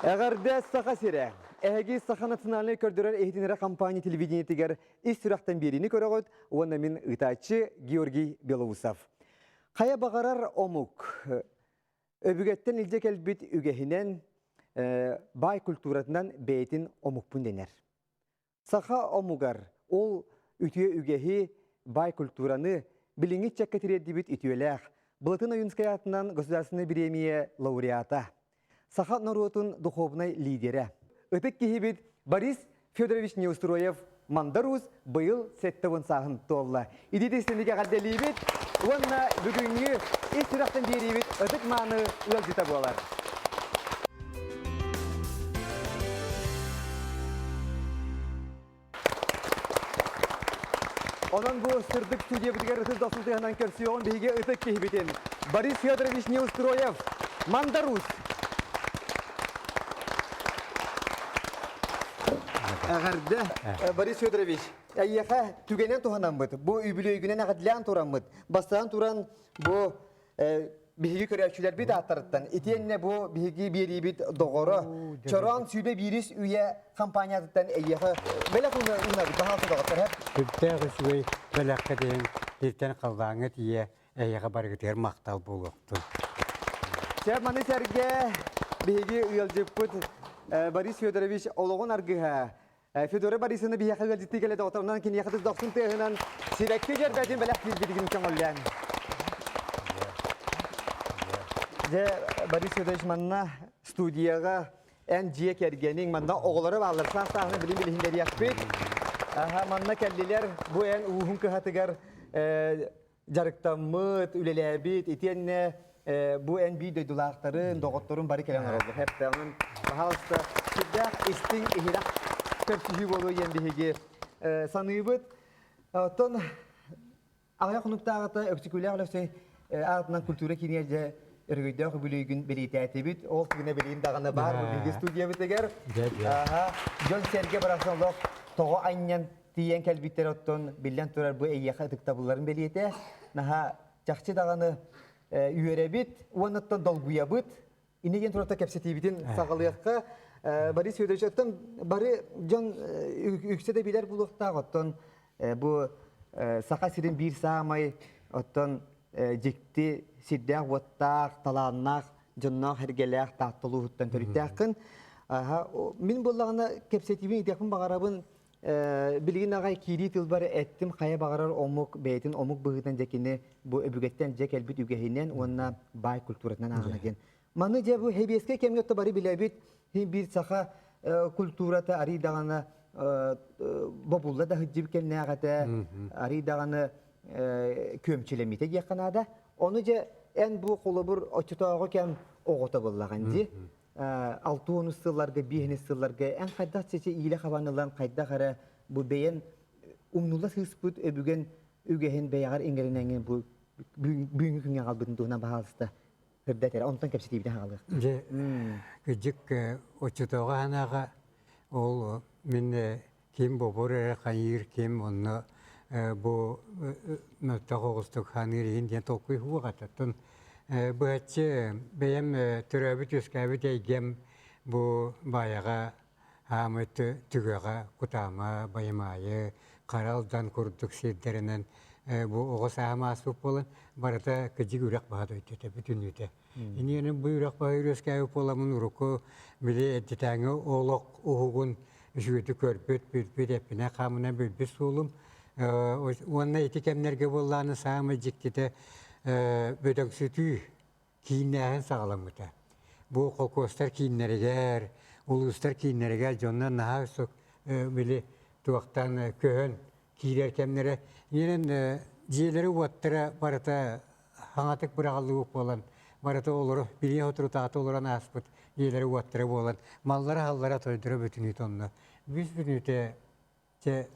Эҕэрдэ Саха сирэ! Эһиги Саха национальнай көрдөрөр иһитиннэрэр компания телевидениетигэр ис сүрэхтэн биэриини көрөҕүт уонна мин ыытааччы Георгий Белоусов. Хайа баҕарар омук өбүгэттэн илдьэ кэлбит үгэһинэн, баай культуратынан бэйэтин омукпун дэнэр. Саха омугар ол үтүө үгэһи, баай культураны билиҥҥи ыччакка тириэрдибит үтүөлээх Былатын Ойуунскай аатынан Государственнай бириэмийэ лауреата, саха норуотун духовнай лидерэ, ытык киһибит Борис Федорович Неустроев Мандар Уус быйыл 70 сааһын туолла. Итии истиҥник эҕэрдэлиибит уонна бүгүҥҥү ис сүрэхтэн биэриибит ытык-мааны ыалдьыта буолар. Онон бу сырдык студиябытыгар ытыс дохсун тыаһынан көрсүөҕүн биһиги ытык киһибитин Борис Федорович Неустроев, Мандар Уус. Эҕэрдэ, Борис Федорович. Эйиэхэ түгэнэн туһанаммыт, бу үбүлүөйгүнэн эҕэрдэлээн тураммыт, бастаан туран бу биһиги көрөөччүлэрбит ааттарыттан итиэннэ бу биһиги биэриибит доҕоро Чороон сүүбэ биирис үйэ компаниятыттан эйиэхэ бэлэх уунабыт баһаалта доҕоттор Сүрдээх үчүгэй бэлэххэ диэн сиртэн халлааҥҥа тиийэ эйиэхэ барыгытыгар махтал буолуохтун. Чэ, маны сэргэ биһиги ыалдьыппыт Борис Федорович олоҕун аргыһа Федора Борисовна биһиэхэ ыалдьыттыы кэлэ доҕотторунан киниэхэ тыс дохсун тыаһынан сибэкки дьөрбөтүн бэлэх киирбитигин көҥүллээн. Дьэ, Борис Федорович манна студияҕа эн дьиэ кэргэниҥ, манна оҕолоро бааллар, саас-сааһынан билин билиһиннэриэхпит. Аха, манна кэллилэр, бу эн ууһун кыһатыгар дьарыктаммыт, үлэлээбит, итиэннэ бу эн биир дойдулаахтарын, доҕотторун бары кэлэн олороллор. Хэптэ, онон, пожалуйста, сүрдээх истиҥ, иһирэх көрсүһүү буолуо диэн биһиги саныыбыт. Оттон аҕыйах хонуктааҕыта Өксөкүлээх Өлөксөй аатынан культура киинигэр дьэ өрөгөйдөөх үбүлүөйгүн бэлиэтээтибит. Ол түгэнэ билигин даҕаны баар бу биһиги студиябытыгар. Дьон-сэргэ барахсан олох тоҕо анньан тиийэн кэлбиттэр оттон биллэн турар бу эйиэхэ ытыктабылларын бэлиэтэ наһаа чахчы даҕаны үөрэбит уонна оттон долгуйабыт инньэ диэн турата кэпсэтиибитин саҕалыахха Борис Федорович оттон бары дьон үксэ да билэр буолуохтаах оттон бу Саха сирин биир саамай оттон дьикти сирдээх-уоттаах талааннаах дьонноох эргэлээх Таатта улууһуттан төрүттээххин мин буоллаҕына кэпсэтиибин итиэхпин баҕарабын Билигин аҕай киирии тылбар эттим хайа баҕарар омук бэйэтин омук быһыытынан дьэ кини бу өбүгэттэн дьэ кэлбит үгэһинэн уонна баай культуратынан ааҕына диэн. Маны дьэ бу сэбиэскэй кэмҥэ өттө бары билэбит биир саха культурата арый даҕаны бобулла да сылдьыбыт кэмнээх этэ, арый даҕаны күөмчүлэммитэ диэххэ наада. Ону дьэ эн бу холобур оччотооҕу кэм оҕото буоллаҕын дии. 60 сылларга, 5 сылларга эн хайдах чече иилэ хабан ылан хайдах эрэ бу бэйэн умнулла сыыспыт өбүгэн үгэһин бэйэҕэр иҥэринэҥҥин бу бүгүҥҥү күҥҥэ аҕалбытын туһунан баһаалыста сырдат эрэ онтон кэпсэтиибитин хаалыах. Дьэ, кырдьык оччотооҕу анаҕа ол мин ким бобор эрэ хайыыр ким онно бу мөлтөх оҕустук ханыыр иһин диэн толкуй суох этэ. Оттон быһаччы бэйэм төрөөбүт-үөскээбит эйгэм бу Баайаҕа Аамай түгэҕэ Кутаама, Байымаайы, Хара Алдан курдук сирдэринэн бу оҕо сааһым ааспыт буолан барыта кыдьык үрэх баһа дойдута бүтүннүүтэ. Иннинэ бу үрэх баһа үөскээбит буоламмын урукку били эрдэтээҥи олох уһугун үчүгэйдик көрбүт, билбит, эппинэн хаамынан билбит суолум. Уонна ити кэмнэргэ буоллаҕына саамай дьиктитэ бөдөҥсүтүү кииннээһин саҕаламмыта. Бу холкуостар кииннэригэр, улуустар кииннэригэр дьоннор наһаа били туохтан көһөн киирэр кэмнэрэ. Инэн дьиэлэри-уоттара барыта хаҥатык быраҕыллыбыт буолан, барыта олоро, билиэ соторутааҕыта олорон ааспыт дьиэлэрэ-уоттара буолан, маллара-халлара тойдоро бүтүнүүтэ онно. Бүс бүтүнүүтэ чэ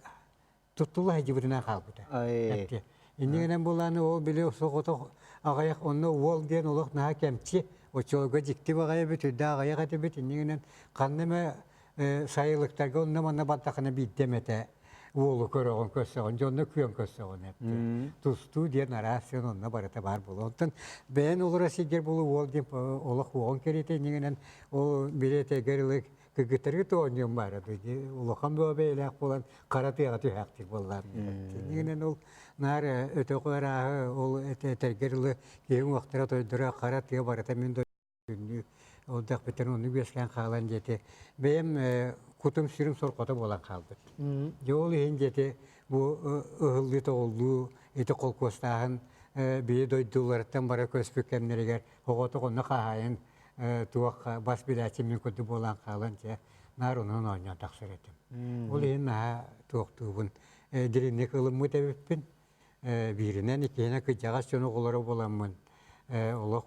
туттулла сылдьыбытынан хаалбыта. Эппиэ. Иннигинэн буолааны ол били соҕотох аҕыйах онно уол диэн олох наһаа кэмчи, оччолорго дьикти баҕайы эбит, үрдээх аҕыйах этибит, иннигинэн ханна эмэ сайылыктарга онно-манна бардахына биирдэ эмэтэ. уолу көрөҕүн көрсөҕүн, дьонно күөн көрсөҕүн эпти. Тустуу диэн араас сен онно барыта баар буолуо. Онтон бэйэн олоро сиргэр булу уол диэн олох уоҕун кэриэтэ иннигинэн ол билиэтэгэр ылык кыргыттарга тоонньуом баара улахан бөҕө бэйэлээх буолан хара тыаҕа түһээхтик буоллаам иннигинэн ол наар өтөҕү арааһы ол этэргэр ылы киһи уҥуохтара тойдоро хара тыа барыта мин дойдуннүү ол дэхпиттэн оннук үөскээн хаалан диэти бэйэм кутум сүрүм сорҕото буолан хаалбыт. Дьэ ол иһин диэти бу ыһыллыы тоҕуллуу ити холкуостааһын били дойдуларыттан бара көспүт кэмнэригэр оҕотох онно хаһаайын туох бас билээччи мин курдук буолан хаалан дьэ наар онон оонньоон тахсар этим. Ол иһин наһаа туохтуубун дириҥник ылыммыт эбиппин. Бииринэн иккиһинэн кырдьаҕас дьон оҕолоро буоламмын олох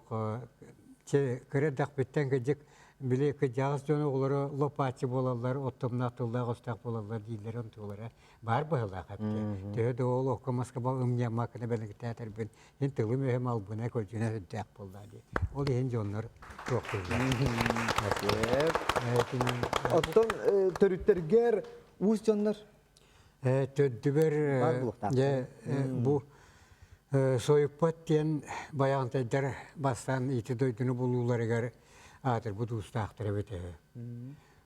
кыра эрдэхпиттэн кырдьык били кырдьаҕас дьон оҕолоро лопааччы буолаллар, оттомноох тыллаах өстөөх буолаллар дииллэр онтулара баар быһыылаах эбит. Төһө да ол окко маска ымньаммаккына бэлэҥтээтэрбин Мин тылым-өһүм албына көлдьүнэ сүрдээх буолла дии. Ол иһин дьоннор туохтууллар. Оттон төрүттэргэр уус дьоннор Төрдүбэр дьэ бу Сойуппат диэн байаҕантайдар бастаан ити дойдуну булууларыгар аатырбыт уустаахтар эбит үһү.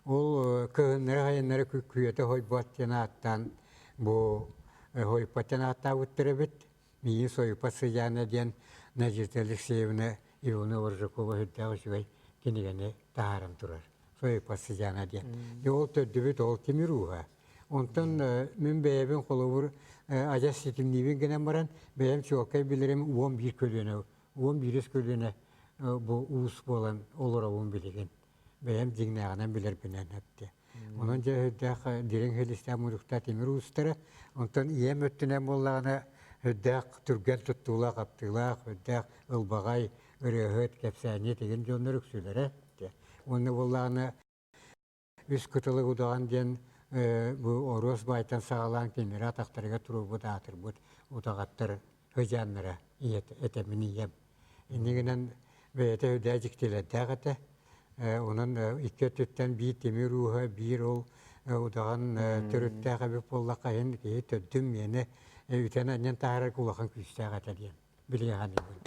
Ол кыһыннары-сайыннары күөтэ хойбот диэн ааттаан бу хойуппат диэн ааттаабыттар эбит. Миигин Сойупа Сыдьаана диэн Надежда Алексеевна Ивановна Воржакова сүрдээх үчүгэй кинигэни таһааран турар. Сойупа Сыдьаана диэн. Дьэ ол төрдүбүт ол тимир ууһа. Онтон мин бэйэбин холобур адьас ситимниибин гынан баран бэйэм чуолкай билэрим 11 көлүөнэ, 11 көлүөнэ бу уус буолан олоробун билигин. Бэйэм дьиҥнээҕинэн билэрбинэн эптэ. Онон дьэ өйдөөх дириҥ хилистээх муннуктаах тимир уустара, онтон ийэм өттүнэн буоллаҕына өйдөөх түргэн туттуулаах, аптыылаах, өйдөөх ылбаҕай, ырыаһыт, кэпсээнньит игин дьоннор үксүлэрэ. Уонна буоллаҕына үс кытылык удаҕан диэн бу Оруос баайтан саҕалаан кинилэри атахтарыгар туруорбут аатырбыт утаҕаттар сыдьааннара ийэтэ этэммин ийэм. Иннигинэн бэйэтэ үрдээ дьиктилэрдээх этэ. Онон икки өттүттэн биир тимир ууһа, биир ол удаҕан төрүттээх эбит буоллахха иһин киһи төрдүн миэнэ үтэн анньан таһаарар улахан күүстээх этэ диэн билиэхэнибин.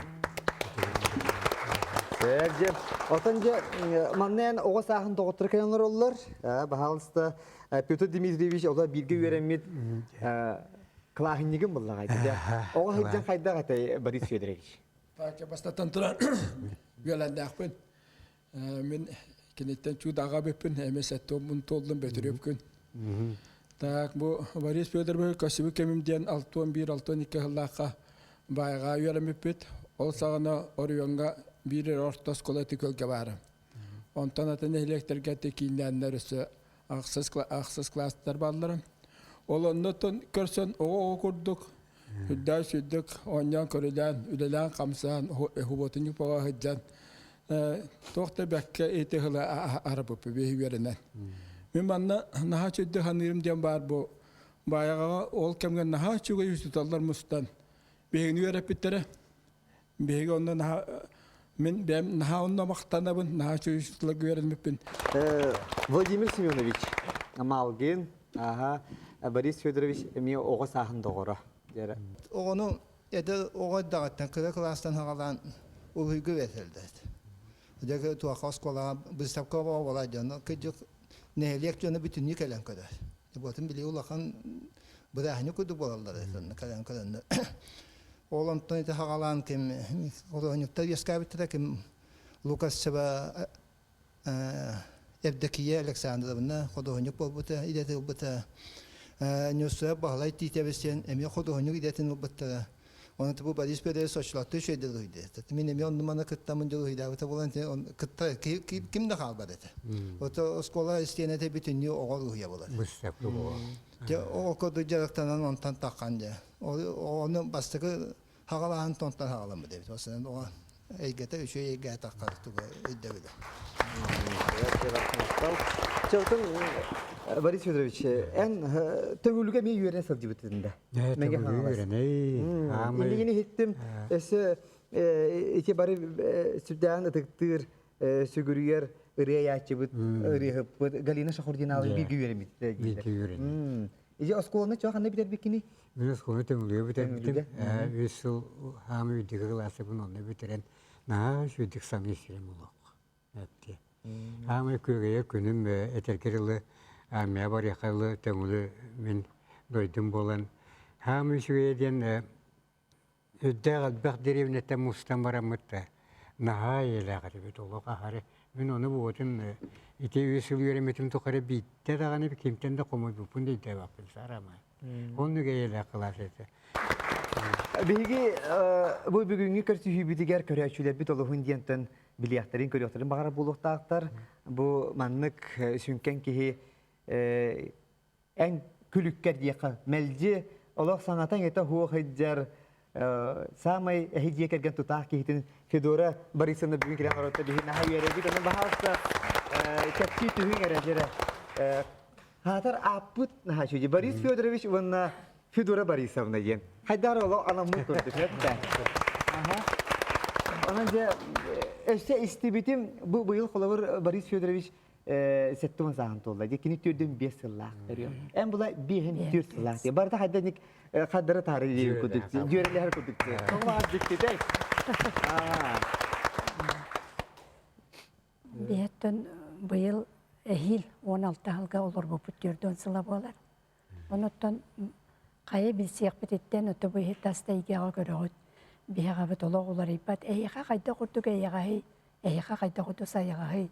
Дьэ, отон дьэ, манна эн оҕо сааһын доҕотторо кэлэн олороллор. Баһаалыста Петр Дмитриевич ола бииргэ үөрэммит Кылааһынньыгым буллаҕай дьэ. Оҕо сылдьан хайдах этэй Борис Федорович? Так, бастатан туран үөлэннээхпин. Мин киниттэн чуудаға бүппүн, эмес эттуоммун туоллум бөтүрүп күн. Так, бу Борис Федорович көсүбү кэмим диэн 61-62 сыллаахха байға үөрэммиппит. Ол саҕана оройуоҥҥа биир орто оскуола көлгө баара. Онтон атын нэһилиэктэргэ кииннээннэр өссө ахсыс класстар бааллара. Ол оннуттан көрсөн оҕо-оҕо курдук үрдээх сүрдүк оонньоон көрүлээн, үлэлээн хамсаан, хубуотунньук бөҕө сылдьан туох да бэккэ ити ыла арабыппы биһи үөрэнэн. Мин манна наһаа үчүгэй саныырым диэн баар бу Баайаҕаҕа ол кэмҥэ наһаа үчүгэй учууталлар мустан биһигини үөрэппиттэрэ. Биһиги онно наһаа мин бэйэм наһаа онно махтанабын, наһаа үчүгэй учууталларга үөрэммиппин. Владимир Семенович Малгин, аха, Борис Федорович эмиэ оҕо сааһын доҕоро. Оҕону эдэр оҕо эрдэҕиттэн кыра кылаастан саҕалаан уруһуйга үөрэтэллэр. Дьэ туохха оскуолаҕа быыстапка оҕо дьоно кырдьык нэһилиэк дьоно бүтүннүү кэлэн көрөр. Буотун били улахан бырааһынньык курдук буолаллар кэлэн көрөннөр. Ол онтон ити хаҕалаан ким худуоһунньуктар үөскээбиттэрэ ким Лукасчева Евдокия Александровна худуоһунньук буолбута идэтин ылбыта. Ньуссуйа Баһылай Тиитэбис диэн эмиэ худуоһунньук идэтин ылбыттара. Оны бу Борис Федорович соччолоттуу үчүгэй дьулуһуйда. Мин эмиэ онну-маны кыттаммын дьулуһуйдаабыта буолан кытта ким да хаалбат этэ. Ото оскуола истиэнэтэ бүтүннүү оҕо уруһуйа буолар. Дьэ ол курдук дьарыктанан онтон таххан дьэ. Оҕону бастакы хаҕалааһын тонтон хаҕаламмыт эбит. Осынан оҕо эйгэтэ үчүгэй эйгэ таххар туга өйдөбүлэ. Чылтын Борис Федорович, эн төҥүлүгэ эмиэ үөрэнэ сылдьыбытын да. Мэҥэ үөрэнэй. Иннигини иһиттим. Өссө ити бары сүрдээҕин ытыктыыр, сүгүрүйэр ырыа айааччыбыт, ырыаһыппыт Галина Шахурдиналын бииргэ үөрэммит. Бииргэ үөрэнэ. Iji оскуоланы чох ханна бүтэрбиккиний? Мин оскуоланы Төҥүлүгэ бүтэрбитим. Үс сыл хаамы үрдүкү кылаасыбын онно бүтэрэн наһаа үчүгэйдик саныы сирим олох. Эпти. Хаамай күөгэйэр күнүм этэргэр ылы армия барыахха ылы Төҥүлү мин дойдум буолан хаамы үчүгэйэ диэн Үрдээх элбэх дэриэбинэттэн мустан бараммыт да, наһаа эйэлээх этибит олох аһары. Мин ону буотун ити үс сыл үөрэммитим тухары биирдэ даҕаны кимтэн да хомойбуппун да өйдөөбөппүн саарама. Оннук эйэлээх кылаас этэ. Биһиги бу бүгүҥҥү көрсүһүүбүтүгэр көрөөччүлэрбит олуһун диэнтэн билиэхтэрин, көрүөхтэрин баҕарар буолуохтаахтар. Бу маннык сүҥкэн киһи эн күлүккэр диэххэ мэлдьи олох саҥата-иҥэтэ суох сылдьар саамай эһи дьиэ кэргэн тутаах киһитин Федора Борисовна бүгүн кэлэн олорто биһи наһаа үөрэбит онон баһаалыста кэпсии түһүҥ эрэ дьэрэ хаатар ааппыт наһаа үчүгэй Борис Федорович уонна Федора Борисовна диэн хайдаар олох анаммыт курдук эттэ онон дьэ өссө истибитим бу быйыл холобур Борис Федорович 70 сааһын туолла. Кини төрдүн 5 сыллаах төрүө. Эн була биэһин 4 сыллаах. Барыта хайда ник хаддары таары диир курдук. Дьүөрэлэһэр курдук. Тоҕо дьиктитэй. Биһэттэн быйыл эһиил 16 сылга олорбуппут төрдүөн сыла буолар. Онуттан хайа билсиэхпититтэн ото бу тас эйгэҕэ көрөҕүт. Биһэҕэбит олох уларыйбат. Эһиэхэ хайдах курдук эйэҕэһий, эһиэхэ хайдах курдук сайаҕаһый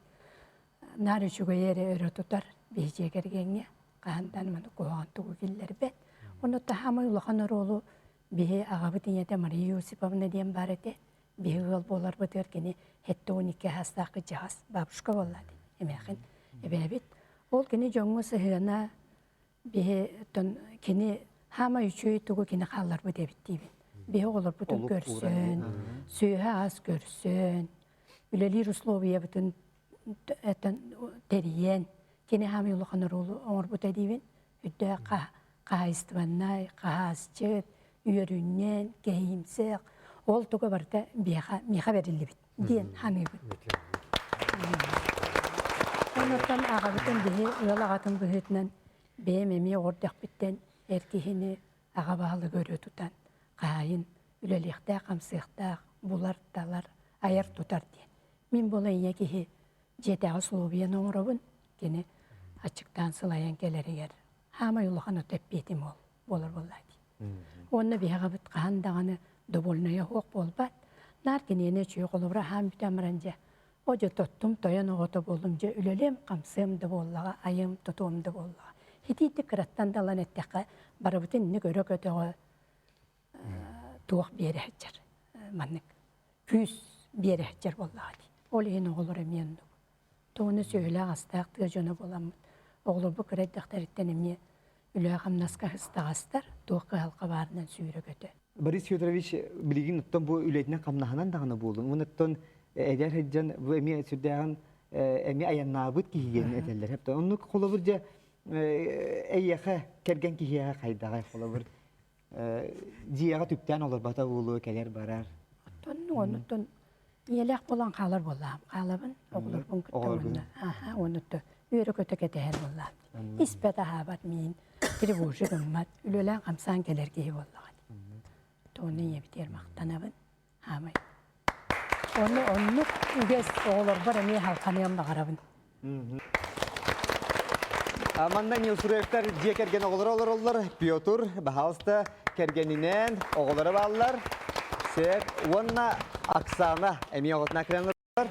наар үчүгэйи эрэ өрө тутар биһи дьиэ кэргэҥҥэ хаһан маны куһаҕан тугу киллэрбэт. Ону таһаамай улахан оруолу биһи аҕабыт ийэтэ Мария Иосиповна диэн баар этэ. Биһи ыал буоларбытыгар кини 72 саастаах кырдьаҕас бабушка буолла эмээхин эбээбит. Ол кини дьоҥҥо сыһыана биһи кини хаамай үчүгэй тугу кини хаалларбыт эбит диибин. Биһи оҕолорбутун көрсөн, сүөһэ ас көрсөн, үлэлиир условиябытын тэрийэн, кини хаамай улахан оруолу оҥорбута диибин. Үрдээх хаһаайыстыбаннай, хаһаасчыт, үөрүнньэн, кэһиимсэх, ол туга барыта биэхэ, миэхэ бэриллибит диэн саныыбын. Онуттан аҕабытын биһи ыал аҕатын быһыытынан бэйэм эмиэ оҕордохпүттэн эр киһини аҕа баһылыгы өрө тутан хаһаайын үлэлиэхтээх-хамсыахтаах, булар-талар, айар-тутар диэн. Мин буола ийэ киһи дьиэтээҕи условияны оҥоробун, кини аччыктаан сылайан кэлэригэр хаамай улахан ото эппиэтим ол буолар буоллаа дии. Уонна биһэҕэбит хаһан даҕаны довольная суох буолбат. Наар киниэнэ үчүгэй холобура аһаан бүтэн баран дьэ, о дьэ тоттум тойон оҕото буоллум дьэ үлэлиэм хамсыам да буоллаҕа, айыам тутуом да буоллаҕа. Итиитик кыраттан да ылан эттэххэ, барыбытын инник өрө көтөҕө туох биэрэ сылдьар маннык күүс биэрэ сылдьар буоллаҕа дии. Ол иһин оҕолор эмиэ оннук. Тоҕону сүөһүлээх-астаах тыа дьоно буоламмыт, оҕолорбут кыра эрдэхтэриттэн эмиэ үлэҕэ-хамнаска сыстаҕастар, туох кыһалҕа баарынан сүүрэ-көтө. Борис Федорович билигин оттон бу үлэтинэн хамнаһынан даҕаны буолун. Уонна оттон эдэр сылдьан бу эмиэ сүрдээҕин эмиэ айаннаабыт киһи диэн этэллэр. Оннук холобур дьэ эйиэхэ кэргэн киһиэхэ хайдаҕай холобур дьиэҕэ түптээн олорбото буолуо кэлэр барар. Оттон оннуттан ийэлээх буолан хаалар буоллаам. Хаалабын оҕолорбун кытта уонна аха оннуттан үөрэ-көтө кэтэһэр буоллаам. Испэт аһаабат миин тревожи гыммат үлэлээн хамсаан кэлэр киһи буоллаҕа. Тоҕону ийэбитигэр махтанабын. Хаамай. Ону оннук үгэс оҕолорбор эмиэ халханыам баҕарабын. Манна Неустроевтар дьиэ кэргэн оҕолоро олороллор. Петр, баһаалыста, кэргэнинээн оҕолоро бааллар. Сэр уонна Оксана эмиэ оҕотуна кэлэн олорор.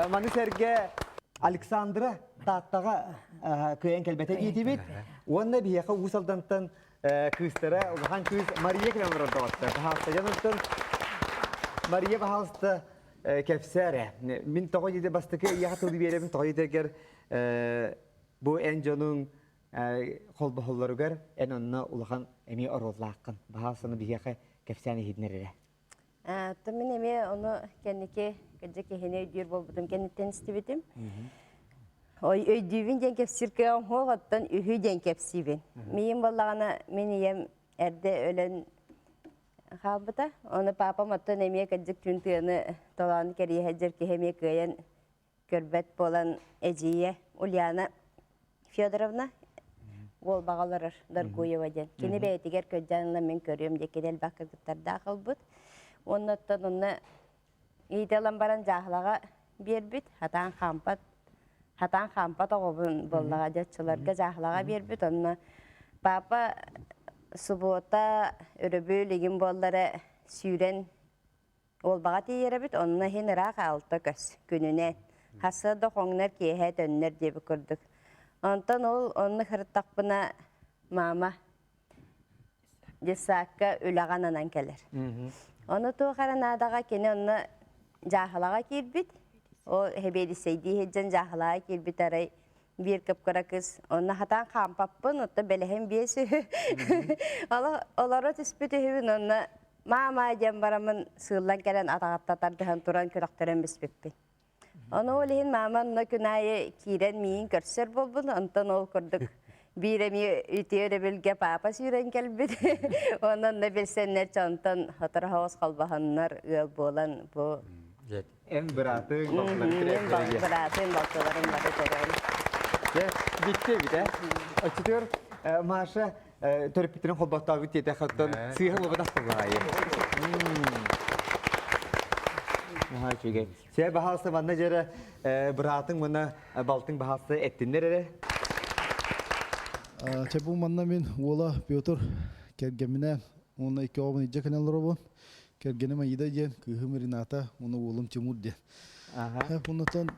Маны сэргэ Александра Тааттаҕа кыайан кэлбэтэ диэтибит. Уонна биһиэхэ Уус Алдантан кыыстара улахан кыыс Мария кэлэн олорор доҕоттор. Баһаалыста дьонуттан Мария баһаалыста кэпсээ эрэ. Мин тоҕо диэтэ бастакы ийэҕэ тылы биэрэбин тоҕо диэтэргэр бу эн дьонуҥ холбоһоллоругар эн онно улахан эмиэ оруоллааххын. Баһаалыстаны биһиэхэ кэпсээн иһитинэр эрэ. Оттон мин эмиэ ону кэнники кырдьык киһини өйдүүр буолбутум кэнниттэн истибитим. Ой, өйдүүбүн диэн кэпсиир кыаҕым суох, оттон үһү диэн кэпсиибин. Миин буоллаҕына, мин ийэм эрдэ өлөн хаалбыта. Ону паапам оттон эмиэ кырдьык түүн тыаны толоон кэрийэ сылдьар киһи эмиэ кыайан көрбөт буолан эдьиийэ Ульяна Федоровна. Уолбаҕа олорор Доргуева диэн. Кини бэйэтигэр көрдөөн ылан мин көрүөм диэн кини элбэх кыргыттардаах ылбыт. Уонна оттон онно иитэ ылан баран дьааһылаҕа биэрбит. Хатаан хаампат хатаан хаампат оҕобун буоллаҕа дьаччыларга дьааһылаҕа биэрбит. Онно папа субуота өрөбүл игин буоллара сүүрэн Уолбаҕа тиийэрэбит, онно иһин ыраах алта көс, күнүнэн. Хасыа да хоҥнор, киэһэ төннөр диэбит курдук. Онтон ол онно сырыттахпына, мама детсадка үлэҕэ ананан кэлэр. Ону туох эрэ наадаҕа кини онно дьааһылаҕа киирбит. Ол сэбиэдиссэйдии сылдьан дьааһылаҕа киирбит арай биир кып-кыра кыыс онно хатаан хаампаппын, оттон бэлэһим биэс үһү. Олоро түспүт үһүбүн, онно Маама диэн бараммын сыыллан кэлэн атаҕатта тардыһан туран күрэхтэрин биспиппин. Ону ол иһин маама онно күн аайы киирэн миигин көрсөр буолбут, онтон ол курдук биир эмиэ үтүө өрөбүлгэ паапа сүүрэн кэлбит. Онон онно билсэннэр онтон сотору соҕус холбоһоннор ыал буолан бу Эн быраатыҥ, балтыларын быраатым, балтыларым бары төрөөн. Дьэ, дьикти эбит, ээ. Оччотугар Маша төрөппүттэрин холботтообут диэтэх оттон сыыһа буолбатах буоллаҕай. Наһаа үчүгэй. Сэ баһаалыста манна дьэрэ быраатыҥ уонна балтыҥ баһаалыста эттиннэр эрэ. Чэ бу манна мин уола Петр кэргэминээн уонна икки оҕобун илдьэ кэлэн олоробун. Кэргэним Аида диэн, кыыһым Рената уонна уолум Тимур диэн. Оннотон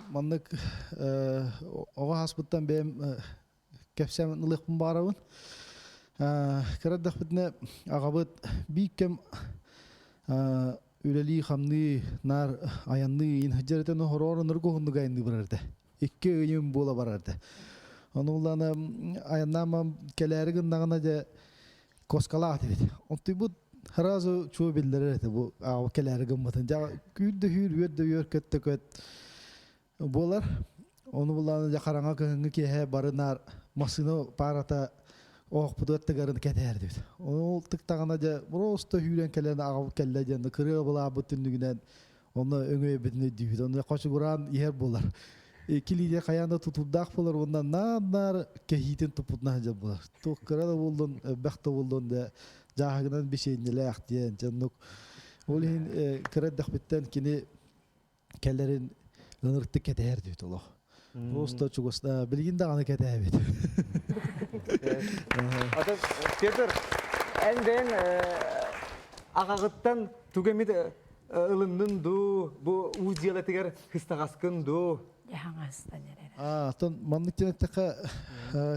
маннык оҕо ааспыттан бэйэм кэпсээн ылыахпын баҕарабын. Кыра эрдэхпитинэ аҕабыт биир кэм үлэлии-хамныы, наар айанныы иин сылдьар этэ, хороон ынырык уһуннук айанныы барар этэ. Икки ыйым буола барар этэ. Ону улаана айаннаамам кэлээри гыннаҕына дьэ Коскалаах эбит. Онтуйбут сразу чуо биллэрэр этэ бу аҕа кэлээри гыммытын. Дьэ күүр да үүр, үөр да үөр, көт да көт буолар. Ону булааны дьэ хараҥа кыһыҥҥы киэһэ бары наар массыына паарата оһохпутугар тыгарын кэтээрдибит. Ол тыктаҕына дьэ просто үүрэн кэлэн аҕабыт кэллэ диэн кырыа былаабыт түннүгүнэн Онно өҥөйбүтүн өйдүүбүт. Онно хочугураан иһэр буолар. Икки лидия хайаан да тутурдаах буолар уонна наар-наар кэһиитин туппутунан сылдьар буолар. Туох кыра да буоллун, элбэх да буоллун да дьааһыгынан бисиэнньэлээх диэн дьоннук. Ол иһин кыра эрдэхпиттэн кини кэлэрин ынырыктык кэтэһэр диэбит олох. Просто чугас билигин даҕаны кэтээбит. Атын Петр, эн бэйэҥ аҕаҕыттан тугу эмит ылыннын дуу, бу уу дьыалатыгар хыстаҕаскын дуу? Дьаһаҥастан эрэр. Атын маннык диэн эттэххэ,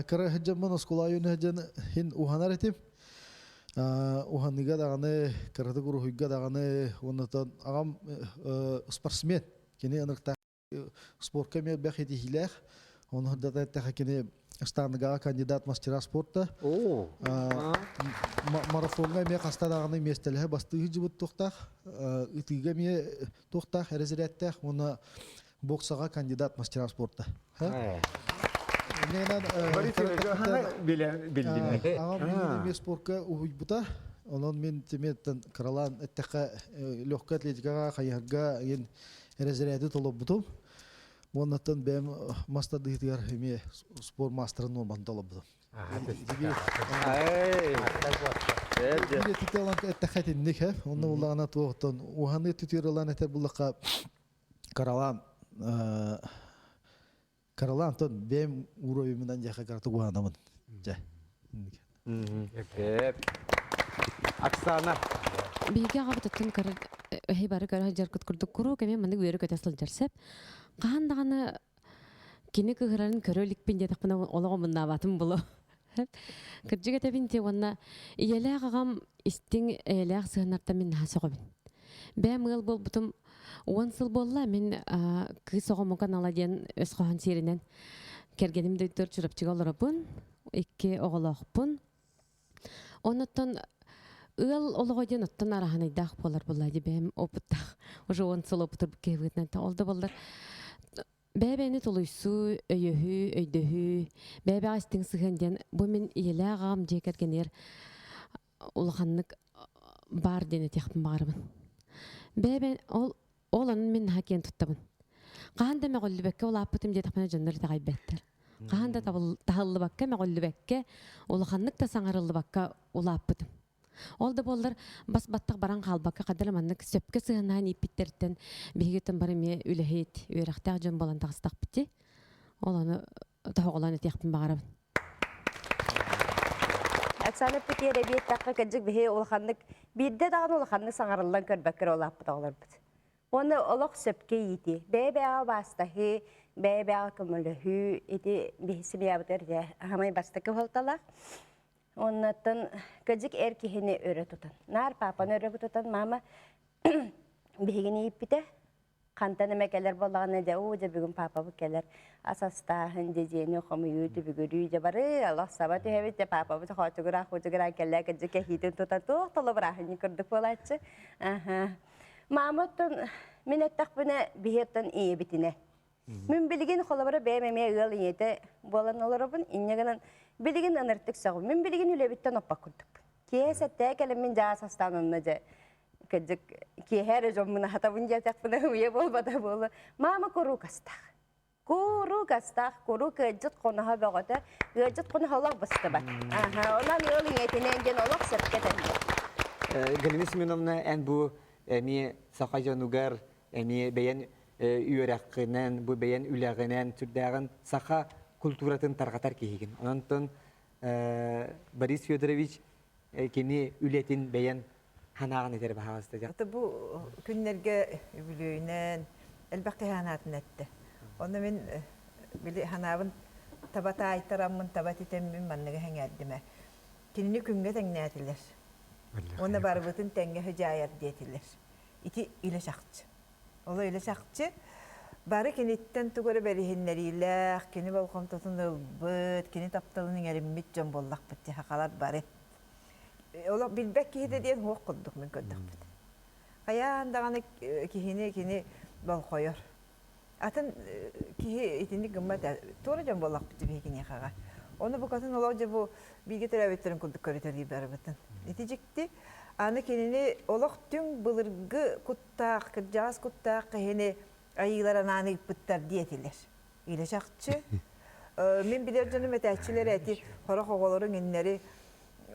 кыра сылдьаммын оскуола үөнэ сылдьан иһин уһанар этим. Уһаныга даҕаны, кыратык уруһуйга даҕаны, уонна аҕам спортсмен. Кини ынырыктаах спортка эмиэ элбэх итиһиилээх. Ону сырдата эттэххэ кини штангаҕа кандидат мастера спорта. Марафоҥҥа эмиэ хаста даҕаны миэстэлэһэ бастыы сылдьыбыт туохтаах. Ытыыга эмиэ туохтаах эрэзирээттээх уонна боксаҕа кандидат мастера спорта. Аҕам эмиэ спортка уһуйбута. Онон мин тиметтен кыралаан эттэххэ легкая атлетикаҕа хайыһарга эрэзэрээти толорбутум. Уоннаттан бэйэм мас тардыһыытыгар эмиэ спорт маастарын нуорматын толорбутум. Биир этитэ ылан эттэххэ итинник э. Онно буллаҕына туохтан уһаныы түтүөр ылан этэр буллахха каралаан каралаан тон бэйэм уровеньмынан дьэхэ каратык уһанабын. Дьэ. Оксана. Биһиги аҕабыт оттон көрөр эһи бары көрө сылдьаргыт курдук куруук эмиэ маннык үөрэ көтө сылдьар сөп. Хаһан даҕаны кини кыһырарын көрө иликпин диэтэхпинэ олох омуннаабатым булу. Кырдьык этэбин ти уонна ийэлээх аҕам истиҥ эйэлээх сыһыаннартан мин наһаа сөҕөбүн. Бэйэм ыал буолбутум 10 сыл буолла мин кыыс оҕо канала диэн өс хоһоон сиэринэн кэргэним дойдутугар Чурапчыга олоробун икки оҕолоохпун. Оннуттан ыал олоҕо диэн оттон араһанайдаах буолар буолла дии бэйэм опыттаах уже он сыл опытыр киһибитинэн ол да буоллар бэйэ-бэйэни тулуйсуу, өйөһүү, өйдөһүү, бэйэ-бэйэҕэ истиҥ сыһыан диэн бу мин ийэлээх аҕам дьиэ кэргэнигэр улаханнык баар диэн этиэхпин баҕарабын. Бэйэ-бэйэ ол ол онон мин наһаа киэн туттабын. Хаһан да мөҕүллүбэккэ улааппытым диэтэхпинэ дьоннор итэҕэйбэттэр. Хаһан да таһыллыбакка, мөҕүллүбэккэ, улаханнык да саҥарыллыбакка улааппытым. Ол да буоллар бас баттах баран хаалбакка хадара маннык сөпкө сыһыаннаһан ииппиттэриттэн биһигиттэн бары эмиэ үлэһит, үөрэхтээх дьон буолан таҕыстахпыт дии. Ол ону тоһоҕолоон этиэхпин баҕарабын. Оксана Петер эбиэттэххэ кырдьык биһи улаханнык биирдэ даҕаны улаханнык саҥарыллан көрбөккө эрэ улааппыт оҕолорбут. Уонна олох сөпкө иитии. Бэйэ-бэйэҕэ убаастаһыы, бэйэ-бэйэҕэ көмөлөһүү ити биһи семьябытыгар дьэ аһамай бастакы уһалталаах. Оннуттан кырдьык эр киһини өрө тутан. Наар паапаны өрө тутан мама биһигини ииппитэ. Хантан эмэ кэлэр буоллаҕына дьэ оо дьэ бүгүн паапабыт кэлэр ас астааһын дьэ дьиэни хомуйуу түбүгүрүү дьэ бары олох саба түһэбит дьэ паапабыт хоочугураах хоочугураах кэллээ кырдьык кэһиитин тутан туох толобурааһынньык курдук буолааччы. Аха. Маама оттон мин эттэхпинэ биһи оттон ийэбитинэ. Мин билигин холобура бэйэм эмиэ ыал ийэтэ буолан олоробун. Инньэ гынан билигин ыныртык сөҕүм. Мин билигин үлэбиттэн оппат курдукпун. Киэһэ сэттээ кэлэммин дьаас астаан онно дьэ кырдьык киэһэ эрэ дьоммун аһатабын диэтэхпинэ уйа буолбата буолуо. Маама куруук астаах. Куруук астаах, куруук ыалдьыт хоноһо бөҕөтө, ыалдьыт хоноһо олох быстыбат. Аха, онон ыал ийэтинэн диэн олох сөпкө этэллэр. Галина Семеновна, эн бу эмиэ саха дьонугар эмиэ бэйэн үөрэххинэн, бу бэйэн үлэҕинэн сүрдээҕин саха культуратын тарҕатар киһигин. Онон Борис Федорович кини үлэтин бэйэн ханаҕын этэр баһаҕаста Ата бу күннэргэ үбүлүөйүнэн элбэх киһи ханаатын эттэ. Онно мин били ханаабын таба таайтараммын, таба титэммин манныгы сэҥээрдим Кинини күҥҥэ тэҥнээтилэр. Уонна барыбытын тэҥҥэ сыдьаайар диэтилэр. Ити илэ чахчы. Ол илэ чахчы бары киниттэн тугу эрэ бэриһиннэриилээх, кини болҕомтотун ылбыт, кини тапталын иҥэриммит дьон буоллахпыт дии сахалар бары. Олох билбэт киһитэ диэн суох курдук мин көрдөхпүт. Хайаан даҕаны киһини кини болҕойор. Атын киһи итинник гыммат туора дьон буоллахпыт дии киниэхэҕэ. Ону букатын олох дьэ бу бииргэ төрөөбүттэрин курдук көрүтэлии барыбытын. Ити дьикти. Аны кинини олох түҥ былыргы куттаах, кырдьаҕас куттаах киһини айыылар анаан ыыппыттар диэтилэр. Илэ чахчы. Мин билэр дьонум этээччилэр эти хорох оҕолору иҥиннэри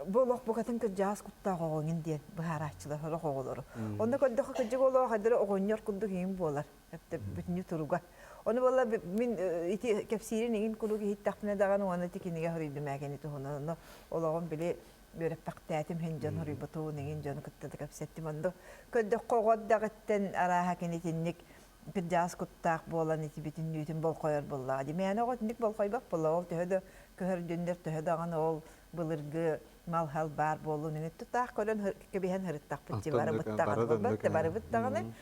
бу олох букатын кырдьаҕас куттаах оҕоҥин диэн быһаарааччылар хорох оҕолору. Онно көрдөххө кырдьык олох хайдары оҕонньор курдук иҥин буолар. Бүтүннүү туруга. Ону буолла мин ити кэпсиирин иҥин куруук иһиттэхпинэ даҕаны уонна ити кинигэ хоруйдум ээ кини туһунан. Онно олоҕум били үөрэппэхтээтим иһин дьон хоруйбутун иҥин дьону кытта да кэпсэттим. Онно көрдөххө оҕо эрдэҕиттэн арааһа кини итинник кырдьаҕас куттаах буолан ити бүтүннүүтүн болхойор буоллаҕа дии. Мээнэ оҕо итинник болхойбот буолла. Ол төһө да көһөрдүннэр, төһө даҕаны ол былыргы мал-хал баар буоллун үҥүт тутаах көрөн кэбиһэн һырыттахпыт дии барыбыт даҕаны буолбат да барыбыт даҕаны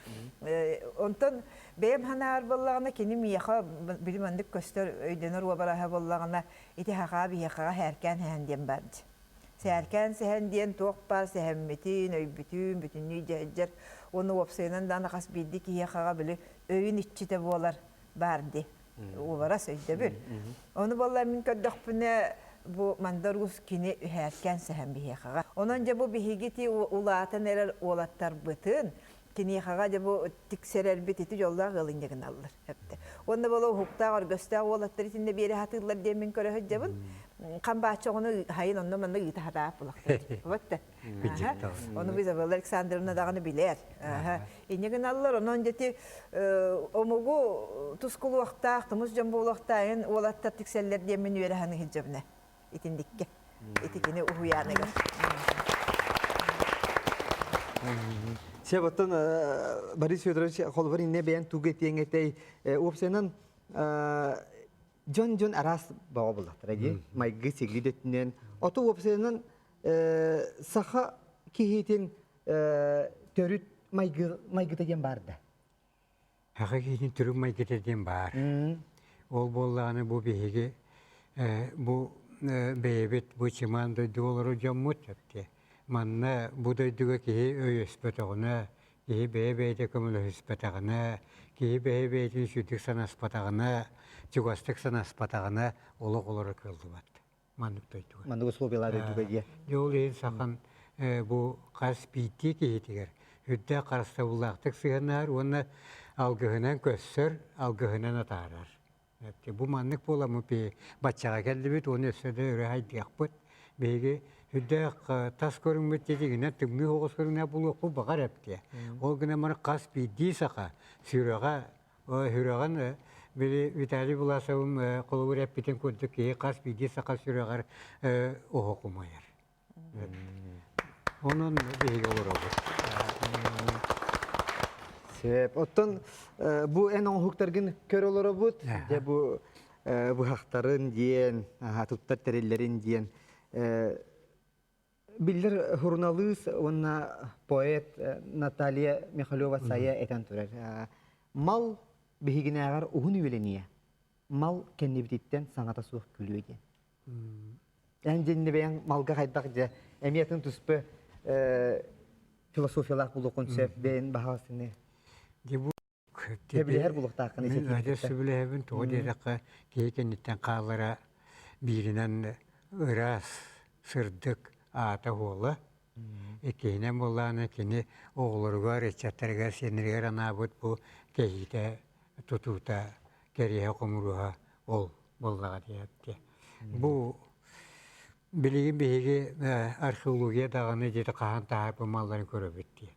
онтон бэйэм санаар буоллаҕына кини миэхэ били маннык көстөр өйдөнөр уобараһа буоллаҕына ити хахаа биһиэхэҕэ һээркээн сэһэн диэн баар дии сээркээн сэһэн диэн туох баар сэһэммитин өйбүтүн бүтүннүү дьэһдьэр уонна уопсайынан даҕаны хас биирдии киһиэхэҕэ били өйүн иччитэ буолар баар дии уобарас өйдөбүл. Ону буолла мин көрдөхпүнэ бу Мандар Уус кини үһээркээн сэһэн биһиэхэҕэ. Онон дьэ бу биһиги ти улаатан эрэр уолаттарбытын киниэхэҕэ дьэ бу тиксэрэрбит ити дьоллоох ыал инньэ гыналлар. Уонна буола уһуктаах өргөстөөх уолаттар итиннэ биэрэ сатыыллар диэн мин көрө сылдьабын. Хам бааччы оҕону хайын онно манна ыыта сатаап булахтар. Бат Ону Изабелла Александровна даҕаны билэр. Инньэ гыналлар, онон дьэти омугу тускулуохтаах, тумус дьон буолуохтаайын уолаттар тиксэллэр диэн мин үөрэ саныы сылдьабына. Итиндиккэ. Ити кини уһуйааныгар. Сеп оттон Борис Федорович холобур инне бэйэн тугу этиэҥ этэй уопсайынан дьон-дьон араас бөҕө буллахтара дии майгы сигли дөттүнэн оту уопсайынан саха киһитин төрүт майгыта диэн баар да? Саха киһитин төрүт майгыта диэн баар. Ол буоллаҕына бу биһиги бу бэйэбит бу чымаан дойдуга олорор дьоммут манна бу дойдуга киһи өйөспөтөҕүнэ, киһи бэйэ-бэйэтэ көмөлөһүспэтэҕинэ, киһи бэйэ-бэйэтин сүрдүк санаспатаҕына, чугастык санаспатаҕына олох олоро кыаллыбат. Маннык дойдуга. Маннык условиялар дойдуга диye. Дьэ ол иһин сахан бу хас биирдии киһитигэр үрдээх харыстабыллаахтык сыһыаннаһар уонна алгыһынан көссөр, алгыһынан атаарар. Бу маннык буоламмыт биһи баччаҕа кэллибит уонна өссө да өрө хайдыахпыт. Биһиги үрдээх тас көрүҥмүт дьиҥинэн тымныы оҕус көрүҥнээх буолуохпут баҕар эптиэ. Ол гынан баран хас биирдии саха сүрэҕэ сүрэҕин били Виталий Власовым холобур эппитин курдук киһи хас биирдии саха сүрэҕэр оһох умайар. Онон биһиги олоробут. Сөп. Оттон бу эн оҥоһуктаргын көрө олоробут. Дьэ бу быһахтарын диэн, туттар тэриллэрин диэн биллэр суруналыыс уонна поэт Наталья Михалева-Сайа этэн турар. Мал биһигинээҕэр уһун үөлэниэ, мал кэннибититтэн саҥата суох күлүө диэн. Эн дьинни бэйэҥ малга хайдах дьэ эмиэ атын туспа философиялаах булуоххун сөп бэйэн баһаҕасыны Сөбүлэһэр булуохтааххын Мин адьас сөбүлэһэбин тоҕо диэтэххэ киһи кэнниттэн хаалара бииринэн ыраас, сырдык аата-уола. Иккиһинэн буоллаҕына кини оҕолоругар, ыччаттарыгар, сиэннэригэр анаабыт бу кэһиитэ, тутуута, кэриэһэ-хомуруһа ол буоллаҕа диэбитэ. Бу билигин биһиги археология даҕаны дьиэтэ хаһан таһаарбыт малларын көрөбүт дии.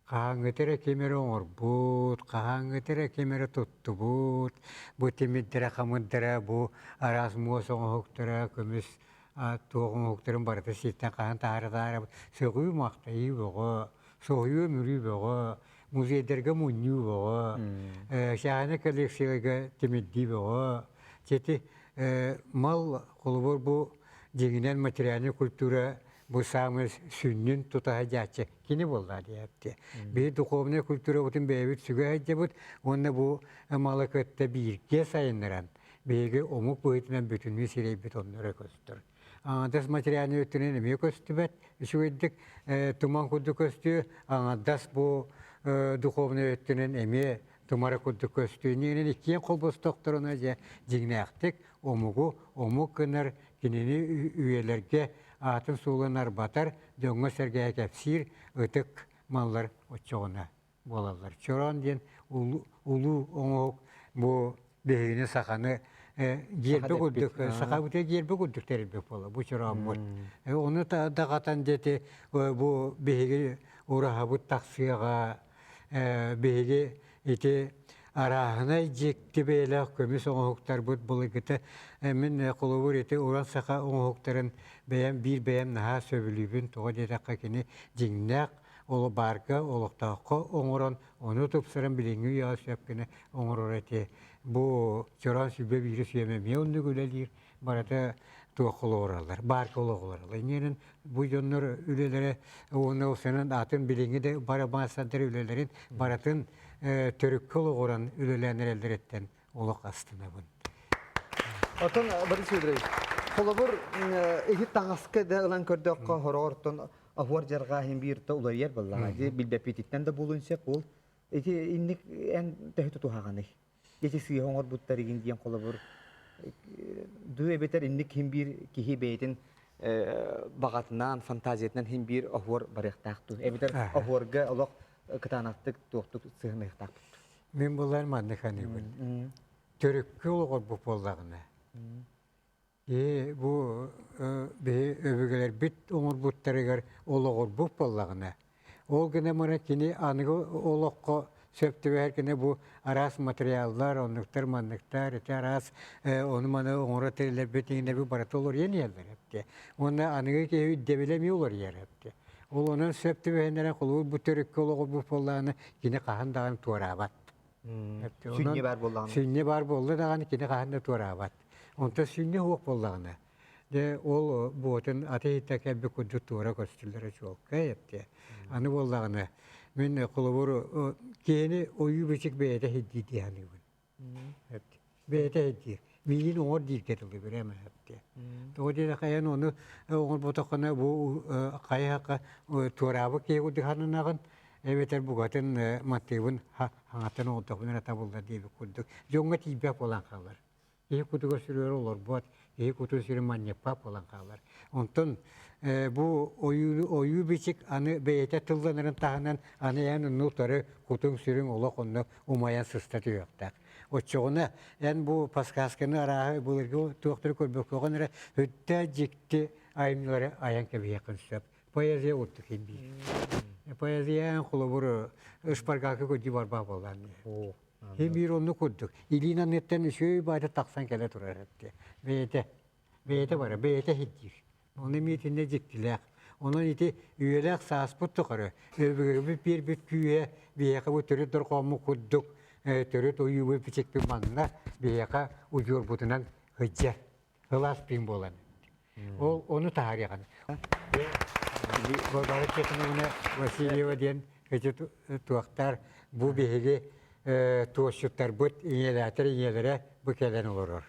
Хаһааҥҥыта эрэ ким эрэ оҥорбут, хаһааҥҥыта эрэ ким эрэ туттубут, бу тимирдэрэ-хамырдара, бу араас муос оҥоһуктара, көмүс туох оҥоһуктарын барыта сиртэн хаһан таһаара-таһаара сөҕүү-махтайыы бөҕө, соһуйуу-өмүрүү бөҕө, музейдарга мунньуу бөҕө, чааһынай коллекцияларга тимирдии бөҕө. Ити мал холобур бу дьиҥинэн материальнай культура бу саамай сүнньүн тутаһа дьааччы кини буолла диэбитэ. Биһи духовнай культурабытын бэйэбит сүгэ сылдьабыт уонна бу малы кытта бииргэ сайыннаран биһиги омук быһыытынан бүтүннүү сирэйбит онно эрэ көстөр. Аҥардас материальнай өттүнэн эмиэ көстүбэт, үчүгэйдик туман курдук көстүү, аҥардас бу духовнай өттүнэн эмиэ тумара курдук көстүү. Иннинэн иккиэн холбостохторуна дьэ дьиҥнээхтик омугу омук гынар, кинини үйэлэргэ аатын-суолун арбатар, дьоҥҥо-сэргэҕэ кэпсиир ытык маллар оччоҕуна буолаллар. Чороон диэн улуу оҥоһук бу биһигини саханы гиэрбэ курдук саха бутэ гиэрбэ курдук тэрилбит буола бу чорооммут. Ону даҕатан диэти бу биһиги ураһабыт тахсыаҕа биһиги ити арааһынай дьикти бэйэлээх көмүс оҥоһуктарбыт былыргыта мин холобур ити уран саха оҥоһуктарын бэйэм биир бэйэм наһаа сөбүлүүбүн тоҕо диэтэххэ кини дьиҥнээх ол баарга олохтооххо оҥорон ону тупсаран билиҥҥи үйэҕэ сөп гына оҥорор эти бу чороон сүбэ биири сүөмэ эмиэ оннук үлэлиир барыта туох олоҕураллар баарга олоҕураллар иннинэн бу дьоннор үлэлэрэ уонна ол атын билиҥҥи да бары маастардар үлэлэрин барытын төрүккэ олоҕуран үлэлээн эрэллэриттэн олох астынабын. Отон Борис Федорович, холобур иһит таҥаска да ылан көрдөххө хороҕортон оһуор дьарҕаа иһин биир да уларыйар буоллаҕа. Билбэппититтэн да буолуон сөп ол. Ити инник эн төһө тутуһаҕыный? Ити сыыһа оҥорбуттар игин диэн холобур дуу эбэтэр инник хин биир киһи бэйэтин баҕатынан, фантазиятынан хин биир оһуор барыахтаах дуу эбэтэр оһуорга олох кытаанахтык туохтук сыһыаныахтаахпыт. Мин булар маннык саныыбын. Төрүккү олоҕорбут буоллаҕына Ээ, бу биһи өбүгэлэрбит оҥорбуттарыгар олоҕурбут буоллаҕына, ол гынан баран кини аныгы олоххо сөп түбэһэр гына бу араас материаллар, оннуктар-манныктар, ити араас ону-маны оҥоро тэриллэрбит иҥнэбит барыта уларыйан иһэллэр эбит. Уонна аныгы киһи ирдэбилэ эмиэ уларыйар эбит. Ол онон сөп түбэһиннэрэн холобур бу төрүккэ олоҕурбут буоллаҕына кини хаһан даҕаны туораабат. Сүнньэ баар буоллаҕына. Сүнньэ баар буолла даҕаны кини хаһан да туораабат. Онтон сүнньэ суох буоллаҕына, дьэ ол буотун аты иһиттэ кэлбит курдук туора көстүллэрэ чуолкай эптэ. Аны буоллаҕына, мин холобур киһини ойуу-бичик бэйэтэ иһирдиир дии саныыбын. Бэйэтэ иһирдиир. Миигин оҥор дииргэ дылы билэм эптэ. Тоҕо диэтэххэ эн ону оҥорботоххуна бу хайа туораабыт киһи курдук сананаҕын эбэтэр букатын матыыбын хаҥаттан оҥордохпуна эрэ табыллар диэбит курдук дьоҥҥо тиийбэт буолан хаалар. Киһи кутугар сүрүгэр олорбот, киһи кутун сүрүн манньыппат буолан хаалар. Онтон бу ойуу бичик аны бэйэтэ тылланарын таһынан аны эн онну утары кутуҥ сүрүҥ олох онно умайан сыста түһүөхтээх. Оччоҕуна эн бу подсказканы арааһы былыргы туохтары көрбөккөҕүн эрэ өттө дьикти айымньылары айан кэбиһиэххин сөп. Поэзия урдук иһин биир. Поэзия эн холобур шпаргалка көрдүү барбах буоллаан. Хин биир онну курдук. Илиин анныттан үчүгэй баайда тахсан кэлэ турар этти. Бэйэтэ бэйэтэ бара, бэйэтэ иһирдиир. Ону эмиэ итиннэ дьиктилээх. Онон ити үйэлээх сааспыт тухары өбүгэбит биэрбит күүһэ биһиэхэ бу төрүт дорҕооммут курдук төрүт ойуубут бичикпит манна биһиэхэ удьуорбутунан сылдьар ылаас пиин буолан. Ол ону таһаарыаҕын. Варвара Тихоновна Васильева диэн ити туохтар бу биһиги туосчуттарбыт ийэлээтэр ийэлэрэ бу кэлэн олорор.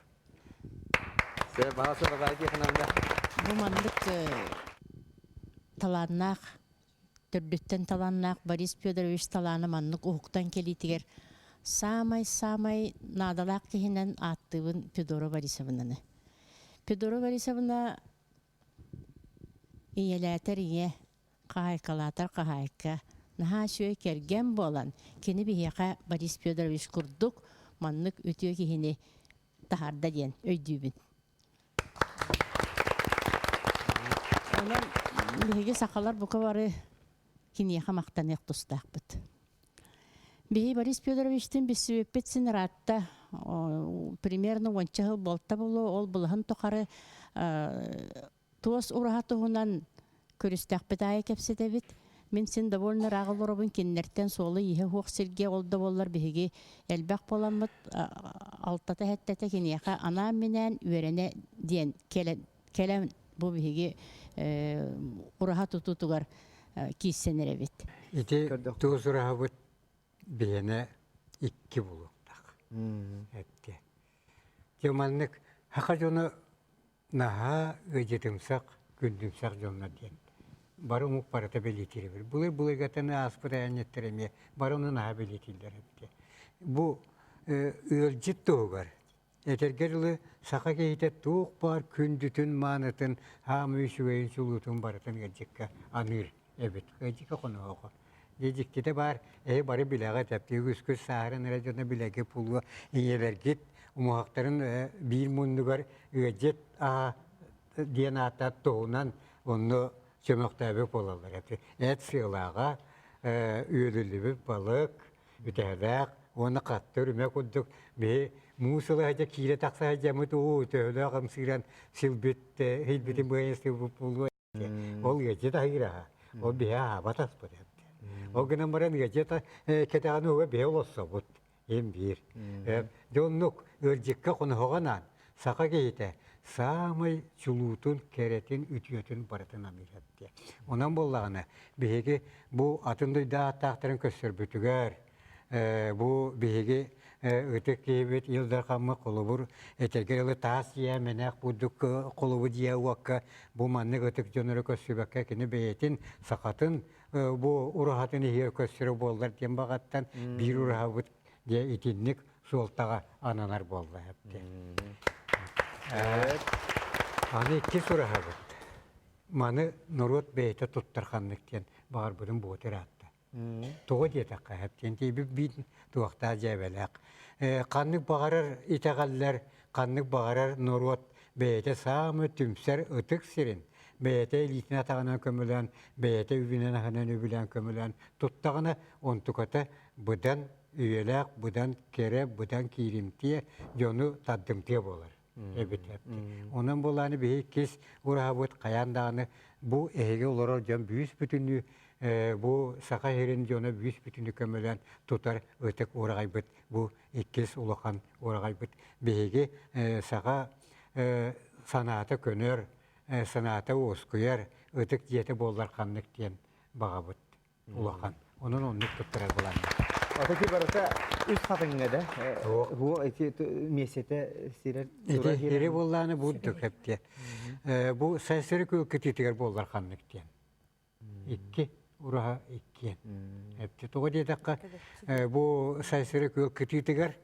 Бу маннык талааннаах, төрдүттэн талааннаах Борис Федорович талаана маннык уһуктан кэлиитигэр саамай-саамай наадалаах киһинэн ааттыыбын Федора Борисовнаны. Федора Борисовна ийэлээтэр ийэ, хаһаайкалаатар хаһаайка, наһаа үчүгэй кэргэн буолан, кини биһиэхэ Борис Федорович курдук маннык үтүө киһини таһаарда диэн өйдүүбүн. Онон биһиги сахалар бука бары киниэхэ махтаныах тустаахпыт. Биһи Борис Федоровичтыын билсибиппит син ыраатта. Примерно уонча сыл буолта буолуо. Ол былаһын тухары Туос ураһа туһунан көрүстэхпит аайы кэпсэтэбит. Мин син довольно ыраах олоробун, кинилэртэн суола-ииһэ суох сиргэ ол да буоллар биһиги элбэх буоламмыт алтата-сэттэтэ киниэхэ анаан-минээн үөрэнэ диэн кэлэн, кэлэн бу биһиги ураһа тутуутугар киирсэн эрэбит. Ити туос ураһабыт биһиэнэ икки булуохтаах. Этте. Дьэ маннык саха дьоно Наһаа ыадьытымсах, күндүмсэх дьоннор диэн. Бары омук барыта бэлиэтиир эбит. Былыр-былыргаттан ааспыт айанньыттар эмиэ бары ону наһаа бэлиэтииллэр эбит. Бу ыалдьыт туһугар этэргэ дылы саха киһитэ туох баар күндүтүн, маанытын, хаамыы үчүгэйин, чулуутун барытын ыалдьыкка аныыр эбит. Ыалдьыкка хоноһоҕо. Дьэ дьиктитэ баар, эһи бары билэҕит, эптии үгүскүт сааһыран эрэ дьоно билэги пулуо ийэлэргит умуһахтарын биир муннугар ыалдьыт аһа диэн ааттаах туһунан онно чөмөхтөөбүт буолаллар. Эт сыалааҕа, үөлүллүбүт балык, үтэһэлээх уонна хатты үрүмэ курдук биһи муус ыла сылдьа киирэ тахса сылдьаммыт уу төһөлөөх ымсыыран силбит хилбитин быайан сылбыт буолуо Ол ыадьыт аһыыраһа, ол биһи аһаабат аспыт эбит. Ол гынан баран ыадьыт кэтэҕин уга биһи олоссобут им биир. Дьэ оннук ыалдьыкка хоноһоҕо саха киһитэ саамай чулуутун, кэрэтин, үтүөтүн барытын аныыр эбит. Онон буоллаҕына биһиги бу атын дойду ааттаахтарын көрсөрбүтүгэр Бу биһиги ытык киһибит Ил Дархаммыт холобур этэргэ дылы таас дьиэ мэнэх курдук холобу дьиэ уокка бу маннык ытык дьоннору көрсүбэккэ кини бэйэтин сахатын бу ураһатын иһигэр көрсөрө буоллар диэн баҕаттан биир ураһабыт дьэ итинник суолтаҕа ананар буолла эбит. Аны иккис ураһабыт. Маны норуот бэйэтэ туттар ханнык диэн баҕарбытын буотер аатта. Тоҕо диэтэххэ, эптиэн тиийбит биир туохтаах дьээбэлээх. Ханнык баҕарар итэҕэллэр, ханнык баҕарар норуот бэйэтэ саамай түмсэр ытык сирин, бэйэтэ илиитин-атаҕынан көмөлөөн, бэйэтэ үбүнэн-аһынан үбүлээн көмөлөөн туттаҕына, онтуката быдан үйэлээх, быдан кэрэ, быдан кииримтиэ, дьону тардымтыа буолар. эбит Онон буолааны биһи иккис ураһабыт хайаан даҕаны бу эһиги олорор дьон бүүс бүтүннүү бу Саха сирин дьоно бүүс бүтүннүү көмөлөөн тутар ытык ураҕайбыт бу иккис улахан ураҕайбыт биһиги саха санаата көнөр санаата уоскуйар ытык дьиэтэ буоллар ханнык диэн баҕабыт улахан. Онон оннук туттарар былааннар. Отоки барыта үс хатыҥҥа да бу ити миэстэтэ сирэр Ити ири буоллааны бурдук эптиэ. Бу сайсыры күл кытыытыгар буоллар ханнык диэн. Икки ураһа иккиэн. Эпти тоҕо диэтэххэ бу сайсыры күл кытыытыгар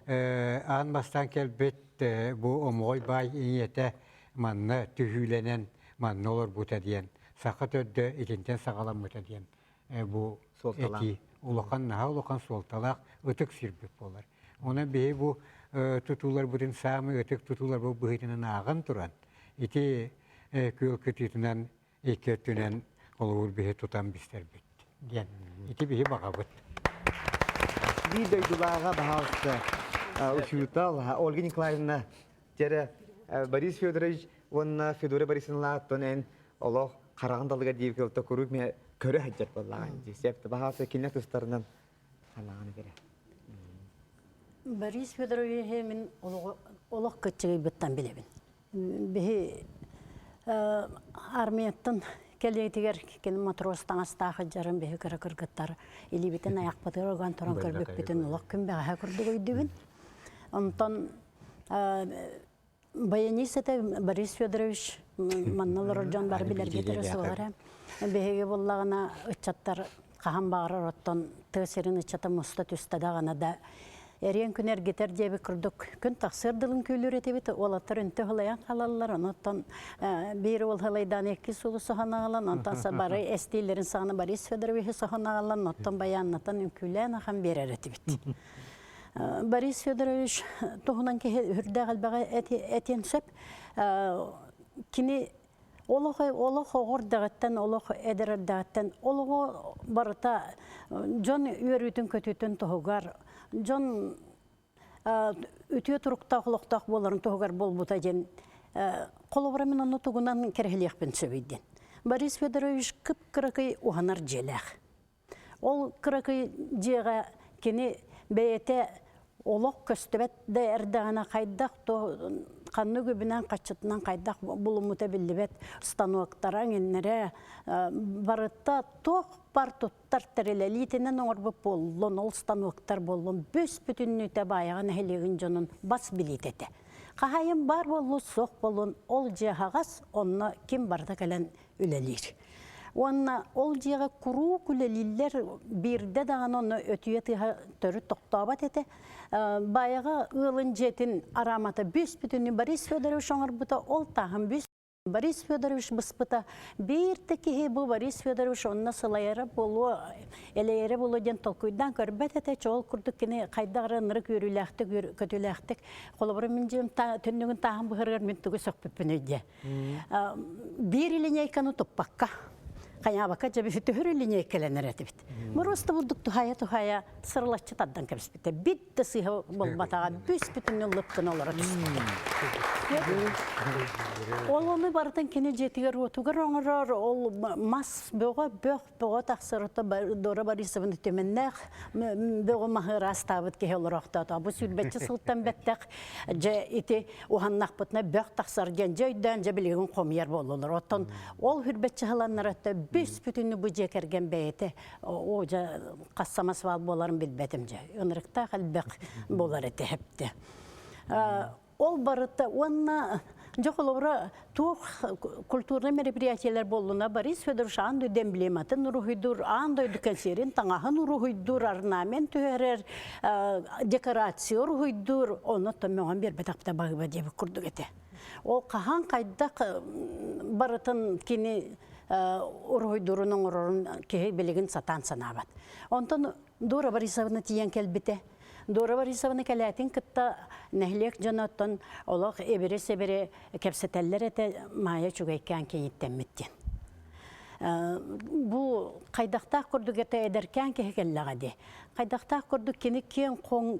аан бастаан кэлбит бу Омоҕой баай ийэтэ манна түһүүлэнэн манна олорбута диэн саха төрдө итинтэн саҕаламмыта диэн бу этии улахан наһаа улахан суолталаах ытык сирбит буолар. Онон биһи бу тутууларбытын саамай ытык тутууларбыт быһыытынан ааҕан туран, ити күөл кытыытынан икки өттүнэн холобур биһи тутан бистэрбит диэн. Ити биһи баҕабыт. Биир дойдулааҕа баһаалыста учуутал Ольга Николаевна Дьэрэ Борис Федорович уонна Федора Борисовналааттан эн олох хараҕын далыгар диэбит кылта куруук мэ көрө сылдьар буоллаҕын дии. Сөп баһаалыста кинилэр тустарынан санааҕын этэрэ. Борис Федоровиһы мин олох кыччыгыйбыттан билэбин. Биһи армияттан кэлиэтигэр кини матрос таҥастаах сылдьарын биһи кыра кыргыттар илиибитин айахпытыгар уган туран көрбүппүтүн олох күн бэҕэһээ курдук өйдүүбүн. Онтон Баянист этэ Борис Федорович манна олорор дьон бары билэргитэрэ суоҕа Биһиги буллаҕына ыччаттар хаһан баҕарар оттон тыа сирин ыччата муста түстэ даҕаны да эриэн күн эргитэр диэбит курдук күн тахсыар дылын күүлүүр этибит уолаттар үнтү хылайан халаллар онуттан биир уол хылайдаан икки сулу соһон аҕалан онтон бары эстиилэрин саҕана Борис Федоровиһы соһон аҕалан оттон баяннатан үҥкүүлээн ахан биэрэр этибит Борис Федорович туһунан киһи үрдээх элбэҕи этиэн сөп. Кини олох олох оҕо эрдэҕиттэн, олох эдэр эрдэҕиттэн олоҕо барыта дьон үөрүүтүн-көтүүтүн туһугар, дьон үтүө туруктаах олохтоох буоларын туһугар буолбута диэн холобура мин ону тугунан кэрэһилиэхпин сөбүй диэн. Борис Федорович кып-кыракый уһанар дьиэлээх. Ол кыракый дьиэҕэ кини бэйэтэ олох көстүбэт да эрдэҕинэ хайдах то ханнык үбүнэн хаччытынан хайдах булуммута биллибэт станоктара эҥиннэрэ барыта туох бар туттар тэрилэлиитинэн оҥорбут буоллун ол станоктар буоллун бүс бүтүннүүтэ баайаҕа нэһилиэгин дьонун бас билиитэ этэ. Хаһаайын баар буоллун суох буоллун ол дьиэ аһаҕас онно ким барыта кэлэн үлэлиир. Уонна ол дьиэҕэ куруук үлэлииллэр, биирдэ даҕаны онно өтүйэ тыаһа төрүт тохтообот этэ. Баайаҕа ыалын дьиэтин араамата бүс бүтүннүү Борис Федорович оҥорбута, ол тааһын бүс Борис Федорович быспыта. Биир да киһи бу Борис Федорович онно сылайара буолуо, элэйэрэ буолуо диэн толкуйдаан көрбөт этэ. Чоол курдук кини хайдах эрэ ынырык үөрүүлээхтик, көтүүлээхтик. Холобура мин дьиэм түннүгүн тааһын быһарыгар мин тугу сөхпүппүн өйдүө. Биир линейканы туппакка, хайаабакка дьэ төһөр линейкэлэнэр этибит. Мороста бурдук тухайа-тухайа сырылаччы тардан кэбиспитэ. Бит да сыыһа буолбатаҕа бүс бүтүннүү лып гына олоро түспүтэ. Ол ону барытын кини дьиэтигэр уотугар оҥорор, ол мас бөҕө бөх бөҕө тахсарыта Дора Борисовна Түмэннээх бөҕө маһы ыраастаабыт киһи олороохтоото. Бу сүүрбэччэ сылтан бэттэх дьэ ити уһаннахпытына бөх тахсар диэн дьэ өйдөөн дьэ билигин хомуйар буоллулар. Оттон ол хүрбэччэ сыланнарата бүс бүтүннүү бу дьиэ кэргэн бэйэтэ оо дьэ хас самосвал буоларын билбэтим дьэ. Ынырыктаах элбэх буолар этэ хэптэ. Ол барыта уонна дьэ холобура туох культурнай мероприятиелар буоллуна Борис Федорович аан дойду эмблематын уруһуйдуур, аан дойду кэнсиэрин таҥаһын уруһуйдуур, орнамент түһэрэр, декорация уруһуйдуур, ону мөҕөн биэрбэтэхпитэ баһыыба диэбит курдук этэ. Ол хаһан хайдах барытын кини уруһуйдуурун оҥорорун киһи билигин сатаан санаабат. Онтон Дора Борисовна тиийэн кэлбитэ. Дора Борисовна кэлээтин кытта нэһилиэк дьоно оттон олох эбире-сэбире кэпсэтэллэр этэ Маайа үчүгэйкээн кийииттэммит диэн. Бу хайдахтаах курдук это эдэркээн киһи кэллэҕэ дии. Хайдахтаах курдук кини киэҥ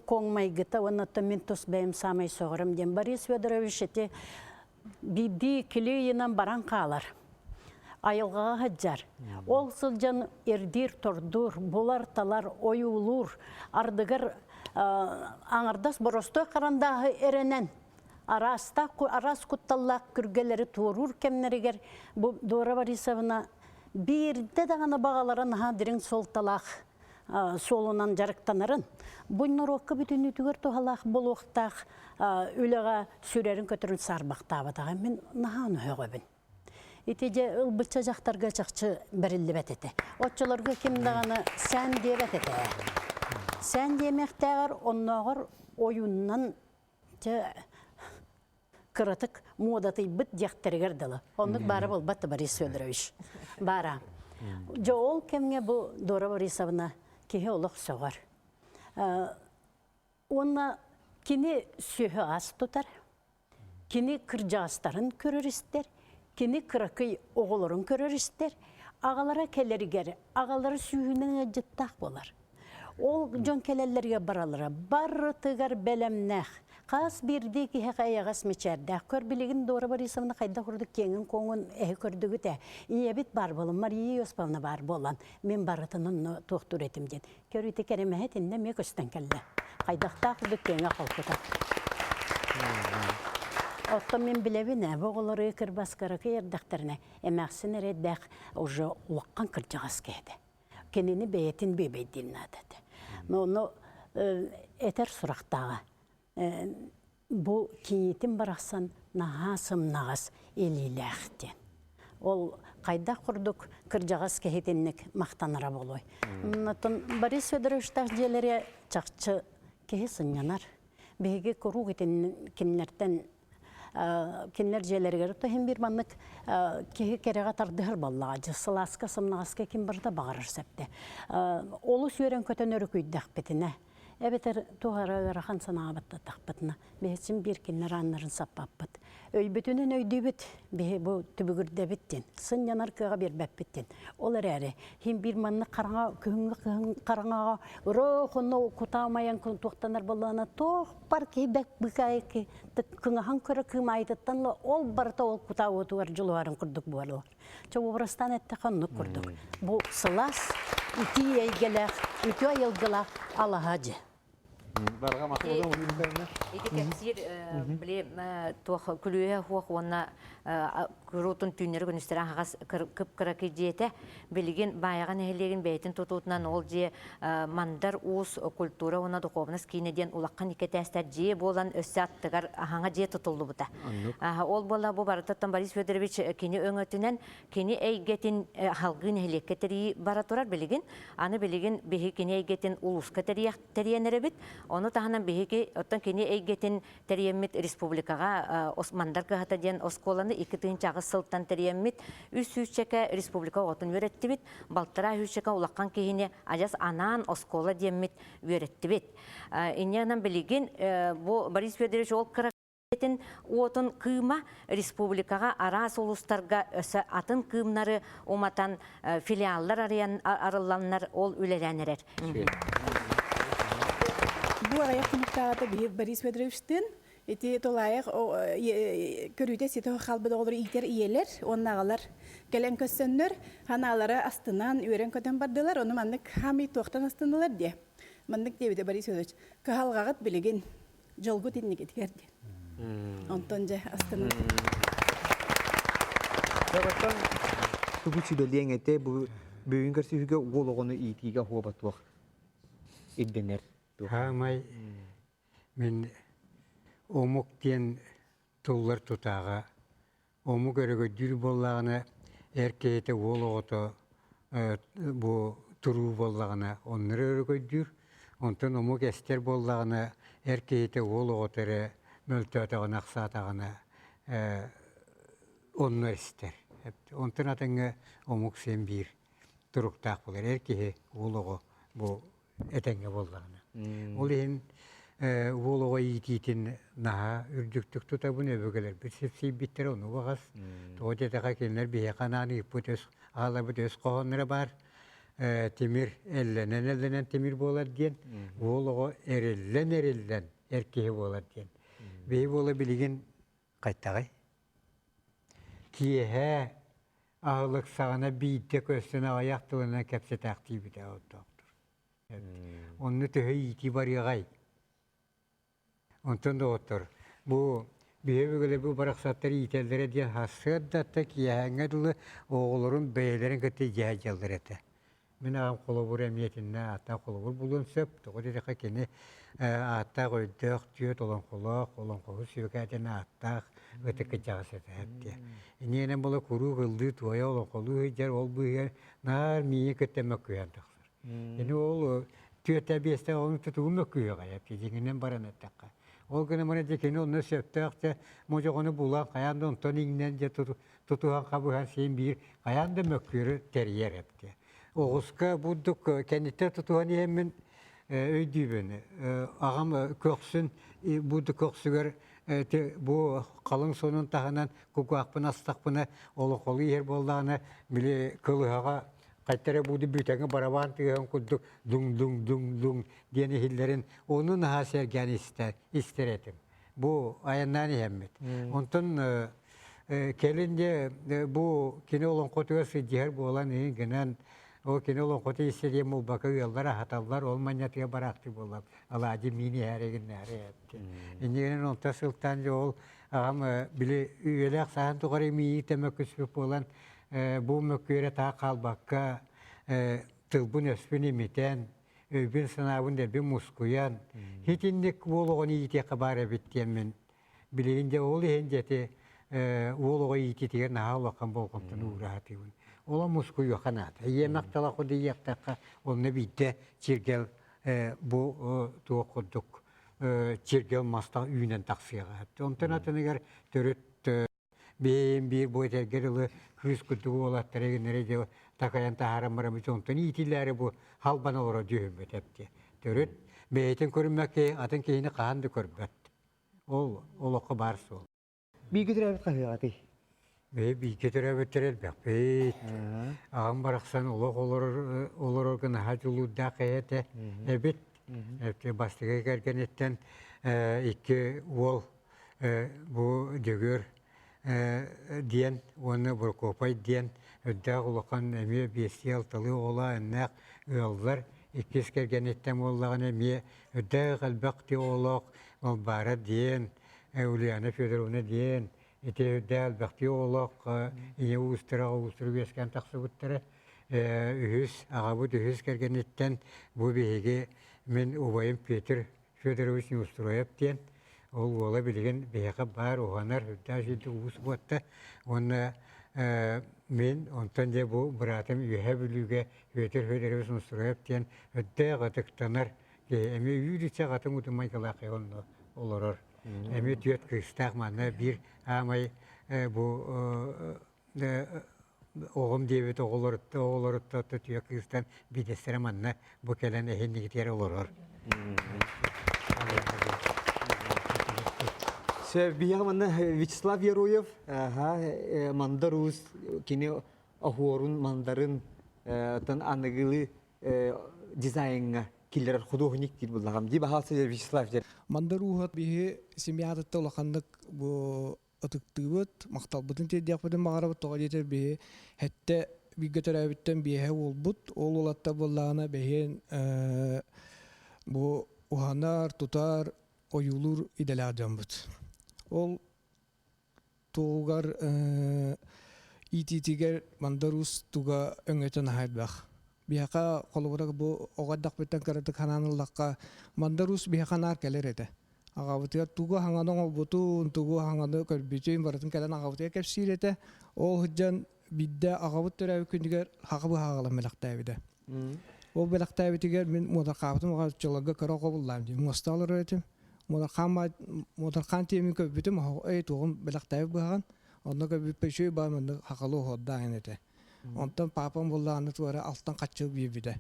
коҥ майгыта уонна оттон мин тус бэйэм саамай сөҕөрүм диэн Борис Федорович ити биирдии килиэйинэн баран хаалар. Айылҕаҕа сылдьар. Ол сылдьан ирдиир-тордуур, булар-талар, ойуулуур, ардыгар аҥардас боростуой харандааһы эрэнэн араастаах араас кутталлаах күргэлэри туоруур кэмнэригэр бу Дора Борисовна биирдэ даҕаны баҕалара наһаа дириҥ суолталаах суолунан дьарыктанарын, бу норуокка бүтүннүүтүгэр туһалаах буолуохтаах үлэҕэ сүрэрин-көтөрүн саарбахтаабатаҕа мин наһаа өһөҕөбүн. Ити дьэ ылбычча дьахтарга чахчы бэриллибэт этэ. Оччолорго ким даҕаны сээн диэбэт этэ. Сээн диэмэхтээҕэр оннооҕор ойууннан дьэ кыратык муодатыйбыт диэхтэригэр дылы. Оннук баара буолбат да Борис Федорович. Баара. Дьэ ол кэмҥэ бу Дора Борисовна киһи олох сөҕөр. Уонна кини сүөһү ас тутар, кини кырдьаҕастарын көрөр-истэр, кини кыракый оҕолорун көрөр-истэр, аҕалара кэлэригэр аҕалара сүүһүнэн ыалдьыттаах буолар. Ол дьон кэлэллэригэр баралара барытыгар бэлэмнээх. Хас биирдии киһиэхэ эйэҕэс мичээрдээх. Көр билигин Дора Борисовна хайдах курдук киэҥин-куоҥун эһи көрдүгүт ээ. Ийэбит баар буолан, Мария Иосиповна баар буолан, мин барытын онно туохтуур этим диэн. Көрүүтэ кэрэмэһэ итиннэ эмиэ көстөн кэллэ. Хайдахтаах курдук киэҥэ холкута. Оттон мин билэбин ээ, бу оҕолору кырбас кыракый эрдэхтэринэ эмээхсин эрэйдээх уже улахан кырдьаҕас киһи этэ. Кинини бэйэтин бүөбэйдиир наада этэ. Но ону этэр сурахтааҕа. Бу кийиитим барахсан наһаа сымнаҕас илиилээх диэн. Ол хайдах курдук кырдьаҕас киһитинник махтанара буолуой. Оттон Борис Федоровичтаах дьиэлэрэ чахчы киһи сынньанар. Биһиги куруук кинилэртэн кинилэр дьиэлэригэр то иһин биир маннык киһи кэрэҕэ тардыһар буоллаҕа дьэ сылааска сымнаҕаска ким барыта баҕарар сөптө олус үөрэн көтөн өрүкүйдэхпитинэ Эбэтэр туох эрэ ыарахан санааҕа баттатахпытына, биһи биир кинилэр ааннарын саппаппыт. Өйбүтүнэн өйдүүбүт, биһи бу түбүгүрдэбит диэн, сынньанар кыаҕа биэрбэппит диэн. Ол эрээри, хин биир маннык хараҥа күһүҥҥү кыһын хараҥаҕа ыраах онно кутаамайан туохтанар буоллаҕына, туох бар киһи бэк быкаайы кыҥаһан көрө кыымаайытыттан ол барыта ол кутаа уотугар дьулуһарын курдук буолар. Чэ, уобарастаан эттэххэ оннук курдук. Бу сылаас, итии эйгэлээх, үтүө айылгылаах алаһа дьэ. Барҕа Ити кэпсиир били туох күлүүһэ суох уонна куруутун түүннэри күнүстэри аһаҕас кып-кыракый дьиэтэ билигин Баайаҕа нэһилиэгин бэйэтин тутуутунан ол дьиэ Мандар Уус культура уонна духовность киинэ диэн улахан икки этээстээх дьиэ буолан өссө аттыгар аһаҥа дьиэ тутуллубута. Ол буола бу барытыттан Борис Федорович кини өҥөтүнэн кини эйгэтин халгыы нэһилиэккэ тэрийии бара турар билигин. Аны билигин биһи кини эйгэтин улууска тэрийэн эрэбит. Ону таһынан биһиги оттон кини эйгэтин тэрийэммит республикаҕа Мандар кыһата диэн оскуоланы 2008 сылтан тэрийэммит үс сүүсчэкэ республика оҕотун үөрэттибит. Балтараа сүүсчэкэ улахан киһини адьас анаан оскуола диэммит үөрэттибит. Инньэ гынан билигин бу Борис Федорович ол кыра уотун кыыма республикаҕа араас улуустарга өссө атын кыымнары уматан филиаллар арыйан арылланнар ол үлэлээн эрэр. Бу аҕыйах хонуктааҕыта биһи Борис Федоровичтыын ити тулаайах көрүүтэ ситэ хаалбыт оҕолору иитэр ийэлэр уонна аҕалар кэлэн көссөннөр ханаалара астынан үөрэн-көтөн бардылар. Ону маннык хаамый туохтан астыннылар диэ. Маннык диэбитэ Борис Федорович. Кыһалҕаҕыт билигин дьолгут инникитигэр диэн. Онтон дьэ астынным. Оттон тугу сүбэлиэҥ этэ бу бүгүн көрсүһүүгэ уол оҕону иитиигэ оһуоба туох ирдэнэр? Хаамай мин омук диэн тыллар тутааҕа омук өрөгөйдүүр буоллаҕына эр киһитэ уол оҕото бу туруу буоллаҕына оннура өрөгөйдүүр онтон омук эстэр буоллаҕына эр киһитэ уол оҕото эрэ мөлтөөтөҕүнэ ахсаатаҕына онно эстэр онтон атыҥҥа омук син биир туруктаах буолар эр киһи уол оҕо бу этэҥҥэ буоллаҕына. Ол иһин уол оҕо иитиитин наһаа үрдүктүк тутабын, өбүгэлэрбит сипсийбиттэрэ ону баҕас. Тоҕо диэтэххэ кинилэр биһиэхэ анаан ыыппыт өс аалабыт өс хоһоонноро баар. Тимир эллэнэн-эллэнэн тимир буолар диэн, уол оҕо эриллэн-эриллэн эр киһи буолар диэн. Биһи буола билигин хайтаҕай? Киэһэ аһылык саҕана биирдэ көстөн аҕыйах тылынан кэпсэтээхтиибит оттоохтор. Онно төһө иитии барыаҕай? Онтон доҕоттор, бу биһи өбүгэлэр барахсаттар иитэллэрэ диэн сарсыардаттан киэһээҥҥэ дылы оҕолорун бэйэлэрин кытта дьиэ дьаллар этэ. Мин аҕам холобур эмиэ итиннэ ааттаах холобур булуон сөп. Тоҕо диэтэххэ кини ааттаах өйдөөх, түөрт олоҥхолоох, олоҥхоһут сүөкээтин ааттаах ытык кырдьаҕас этэ диye. Иннинэн була куруук ыллыы туойа олоҥхолуу сылдьар, ол быыһыгар наар миигин кытта мөккүһэн тахсар. Ини ол түөртэ биэстэ ону тутугу мөккүһүөҕэ дьиҥинэн баран эттэххэ. Ол гынан баран дьэ кини онно сөптөөх дьэ модьоҕону булан хайаан да онтон иҥнэн дьэ тутуһан хабыһан син биир хайаан да мөккүөрү тэрийэр эбит. Оҕуска бурдук кэнниттэн тутуһан иһэммин. өйдүүбүн. Аҕам көхсүн бу көхсүгэр бу халыҥ сонун таһынан кугаахпын астахпына олохолу иһэр буоллаҕына били кылыһаҕа хайтара бууду бүтэҥи барабаан тыаһын курдук дуҥ-дуҥ-дуҥ-дуҥ диэн иһиллэрин ону наһаа сэргээн истэр этим. Бу айаннаан иһэммит. Онтон кэлин дьэ бу кини олоҥхотугар сылдьыһар буолан иһин гынан ол кини олоҥхоту истэ диэн булбака ыаллар аһаталлар ол манньатыга бараахтыы буолла алаадьы миин иһээри гыннаары эпти. Иннигинэн онто сылтаан дьэ ол аҕам били үйэлээх сааһын тухары миии тэмэкүспүт буолан бу мөккүөрэ таах хаалбакка тылбын-өспүн имитэн өйбүн-санаабын дэлби мускуйан, итинник уол оҕону иитиэххэ баар эбит диэммин билигин дьэ ол иһин дьэ ити уол оҕо иитиитигэр наһаа улахан болҕомтону уураатыыбын. Ола мускуйуохха наада. Ийэмэх тала худуйуохтахха онно биирдэ чиргэл бу туох курдук чиргэл маста үүнэн тахсыаҕа. Онтон атыныгар төрүт Биэйим биир бу этэргэр ылы кыыс курдук уолаттары гыннары дьэ такайан таһааран бараммыт онтон иитиллээри бу халбан олоро дьүһүммүт эпти. Төрүт бэйэтин көрүммэккэ атын киһини хаһан да көрбөт. Ол олоххо баар суол. Бииргэ төрөөбүт хаһыаҕатый? Бэйэ бииргэ төрөөбүттэр элбэхпит. Аҕам барахсан олох олорор олорорго наһаа дьулуурдаах эйэтэ эбит. Бастакы кэргэниттэн икки уол бу Дьөгүөр диэн уонна Прокопай диэн үрдээх улахан эмиэ биэстии-алталыы оҕолоох эмнээх ыаллар иккис кэргэниттэн буоллаҕына эмиэ үрдээх элбэх оҕолоох Балбаара диэн Ульяна Федоровна диэн ити үрдээх элбэхтии оҕолоох ийэ уустара уустара үөскээн тахсыбыттара үһүс аҕабыт үһүс кэргэниттэн бу биһиги мин убайым Петр Федорович Неустроев диэн ол уола билигин биһиэхэ баар уһанар үрдээх сирдик уус буотта уонна мин онтон дьэ бу быраатым Үөһээ Бүлүүгэ Петр Федорович Неустроев диэн үрдээх ытыктанар киһи эмиэ үүрүчэ атын утум майгылаах онно олорор эмиэ түөрт кыыстаах манна биир аамай бу оҕом диэбит оҕолорутта оҕолорутта түө кыыстан бидэстэрэ манна бу кэлэн эһиннигитигэр олорор. Биһиэхэ манна Вячеслав Яроев, Мандар Уус кини оһуорун, мандарын тан аныгылыы дизайнҥа киллэрэр художник диир буллаҕым. Дии баһаалса Вячеслав Мандар Ууһат биһи семьятытта улаханнык бу ытыктыыбыт, махталбытын тиэрдиэхпитин баҕарабыт. Тоҕо диэтэр биһи сэттэ бииргэ төрөөбүттэн биэһэ уолбут. Ол уолаттар буоллаҕына бэһиэн бу уһанар, тутар, ойуулуур идэлээх дьоммут. Ол туһугар иитиитигэр Мандар Уус туга өҥөтө наһаа элбэх. Биһиэхэ холобура бу оҕо эрдэхпиттэн кыратык санаан ыллахха Мандар Уус биһиэхэ наар кэлэр этэ. Аҕабытыгар тугу хаҥаны оҥорбутун, тугу хаҥаны көрбүтүн барытын кэлэн аҕабытыгар кэпсиир этэ. Ол сылдьан биирдэ аҕабыт төрөөбүт күнүгэр хаҕы быһааҕалан бэлэхтээбитэ. Ол бэлэхтээбитигэр мин муодархаабытым аҕа оччолорго кыра оҕо буллаам дии. Муоста олорор этим. Муодархаан муодархаан тиэмин көрбүтүм, эй туоҕум бэлэхтээбит быһаҕын. Онно көрбүппэ үчүгэй баар маннык хахалы оһуордаан этэ. Онтон паапам буллаҕына туора алтан хаччы биэрбитэ.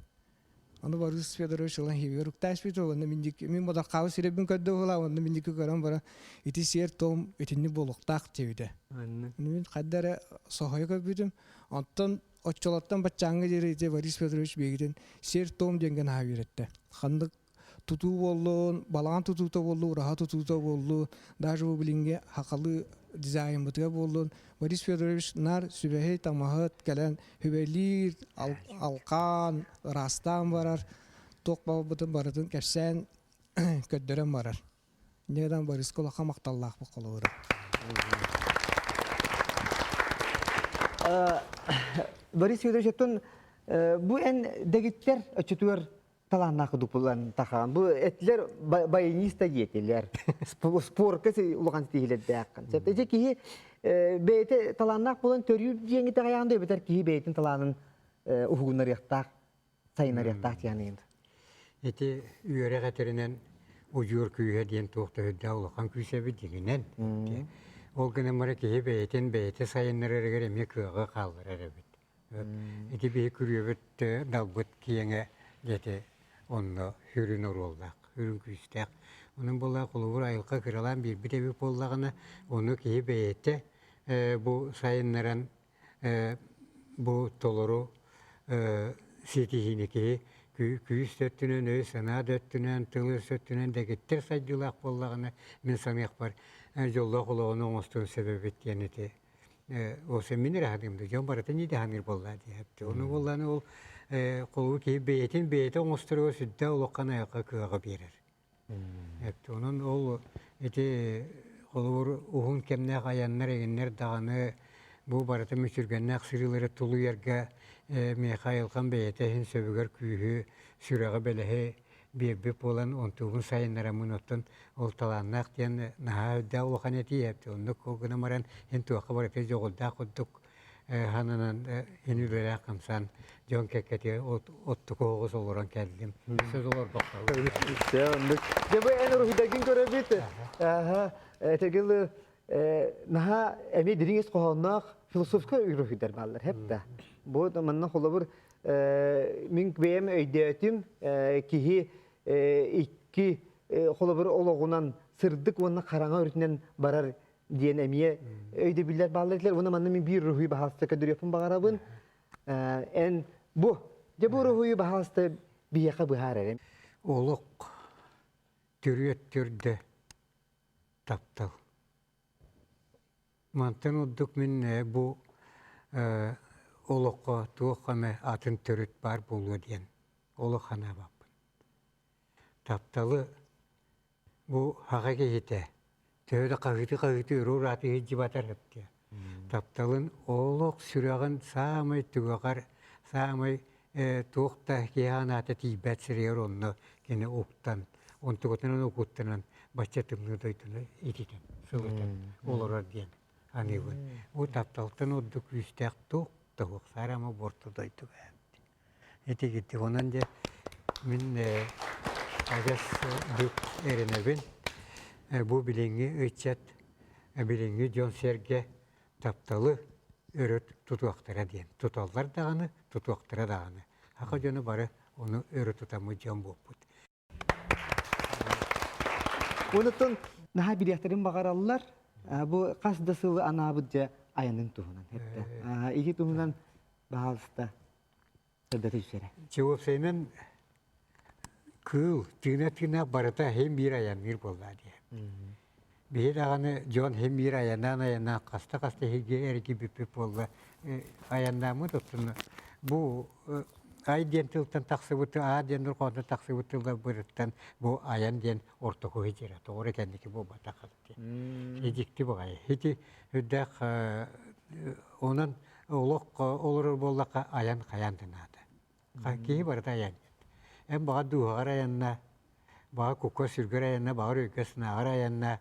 Аны Борис Федорович ылан хибигэр уктаспыт уонна миндик мин бодоххаабы сирэбин көрдө уһула уонна миндики көрөн баран ити сиэр том итинник буолуохтаах диэбитэ. Мин хайда эрэ соһуйа көрбүтүм. Онтон оччолортон баччааҥҥа диэри ити Борис Федорович биһигитин сиэр том диэҥҥэ наһаа үөрэттэ. Ханнык тутуу буоллун, балаҕан тутуута буоллун, ураһа тутуута буоллун, даже бу билиҥҥи хахалы дизайнмытыгар буоллун, Борис Федорович наар сүбэһи тамаһыт кэлэн сүбэлиир, алкаан, ыраастаан барар, туох баҕарбытын барытын кэпсээн көрдөрөн барар. Инньэ Бориска улахан махталлаахпыт холобура. Борис Федорович, оттон бу эн дэгиттэр оччотугар талааннаах курдук булан тахаан. Бу этилэр баяниста диэтилэр. Спорка улахан ситиһилэрдээххин. Ити киһи бэйэтэ талааннаах буолан төрүүр диэҥи таҕайаан да эбэтэр киһи бэйэтин талаанын уһугуннарыахтаах, сайыннарыахтаах диэн Ити үөрэх этэринэн удьуор күүһэ диэн туох да үрдээх улахан күүс эбит дьиҥинэн. Ол гынан баран киһи бэйэтин бэйэтэ сайыннарарыгар эмиэ кыаҕы хаалларар эбит. Ити биһи күрүөбүт далбыт киэҥэ диэти. онно сүрүн оруоллаах, сүрүн күүстээх. Онон буоллаҕа холобур айылҕа кыралаан биэрбит эбит буоллаҕына, ону киһи бэйэтэ бу сайыннаран бу толору ситиһиини киһи күүс да өттүнэн, өй-санаа да өттүнэн, тыл-өс өттүнэн дэгиттэр сайдыылаах буоллаҕына, мин саныахпар, дьоллоох олоҕуну оҥостуон сөп эбит диэн ити ол мин эрэ саныым да дьон барыта нии да саныыр буоллаа диэхпит. Ону буоллаҕына ол холобур киһи бэйэтин бэйэтэ оҥосторугар сүрдээх улахан айылҕа кыаҕы биэрэр. Онон ол ити холобур уһун кэмнээх айаннар эҥиннэр даҕаны бу барыта мүччүргэннээх сырыылары тулуйарга миэхэ айылҕам бэйэтэ иһин сөбүгэр күүһү, сүрэҕи-бэлэһи биэрбит буолан онтуубун сайыннараммын оттон ол талааннаах диэн наһаа үрдээх улахан этии эбит. Оннук ол гынан баран эн туохха барыта дьоҕурдаах курдук хананан ин үлэлээх хамсаан дьон кэккэтигэр оттуку оҕус олорон кэллим. Сөз олорбохто. Дьэ бу эн уруһуйдаргын көрөбүт. Этэгил наһаа эмиэ дириҥ ис хоһоонноох философскай уруһуйдар бааллар хэп да. Бу манна холобур мин бэйэм өйдөөтүм киһи икки холобур олоҕунан сырдык уонна хараҥа өрүтүнэн барар диэн эмиэ өйдөбүллэр бааллар этилэр. Уонна манна мин биир уруһуй баһаалыста көрдөрүөхпүн баҕарабын. Эн бу, дьэ бу уруһуйу баһаалыста биһиэхэ быһаар эрэ. Олох төрүөт төрдө таптал. Мантан ордук мин бу олоххо туох эмэ атын төрүт баар буолуо диэн олох санаабаппын. Тапталы бу аҕа киһитэ төһө да хаһыытыы-хаһыытыы өрө ураатыы сылдьыбатар эбит. Тапталын олох сүрэҕин саамай түгэҕэр, саамай туох да киһи анаата тиийбэт сиригэр онно кини уктан, онтугутунан укуттанан бачча тымныы дойдуну ититэн, сылытан олорор диэн аныыбын. Бу тапталтан ордук күүстээх туох да суох, саарама буорта дойдуга эбит. Ити онон дьэ мин адьас бүк эрэнэбин. Бу билиҥҥи ыччат, билиҥҥи дьон-сэргэ тапталы өрө тутуохтара диэн. Туталлар даҕаны, тутуохтара даҕаны. Саха дьоно бары ону өрө тутаммыт дьон буолбут. Онуттан наһаа билиэхтэрин баҕараллар. Бу хас да сылы анаабыт дьэ айанын туһунан эттэ. Ити туһунан баһаалыста сырдата түсэрэ. Чуопсайынан кыыл тыына-тыына барыта иһин биир айанныыр буоллаа дии. Биһи даҕаны дьон иһин биир айаннаан-айаннаан хаста-хаста иһиргэ эргийбиппит буолла. Айаннааммыт оттон бу ай диэн тылтан тахсыбыт, аа диэн дорҕоонтон тахсыбыт тылларбытыттан бу айан диэн ортоку сидьэрэ. Тоҕо эрэ кэнники буолбатах Дьикти баҕайы. Ити үрдээх онон олох олорор буоллахха айан хайаан да наада. Киһи барыта айан. Эн баҕар дууһаҕар айанна, баҕар кукка сүргэр айанна, баҕар өйгө санааҕар айанна,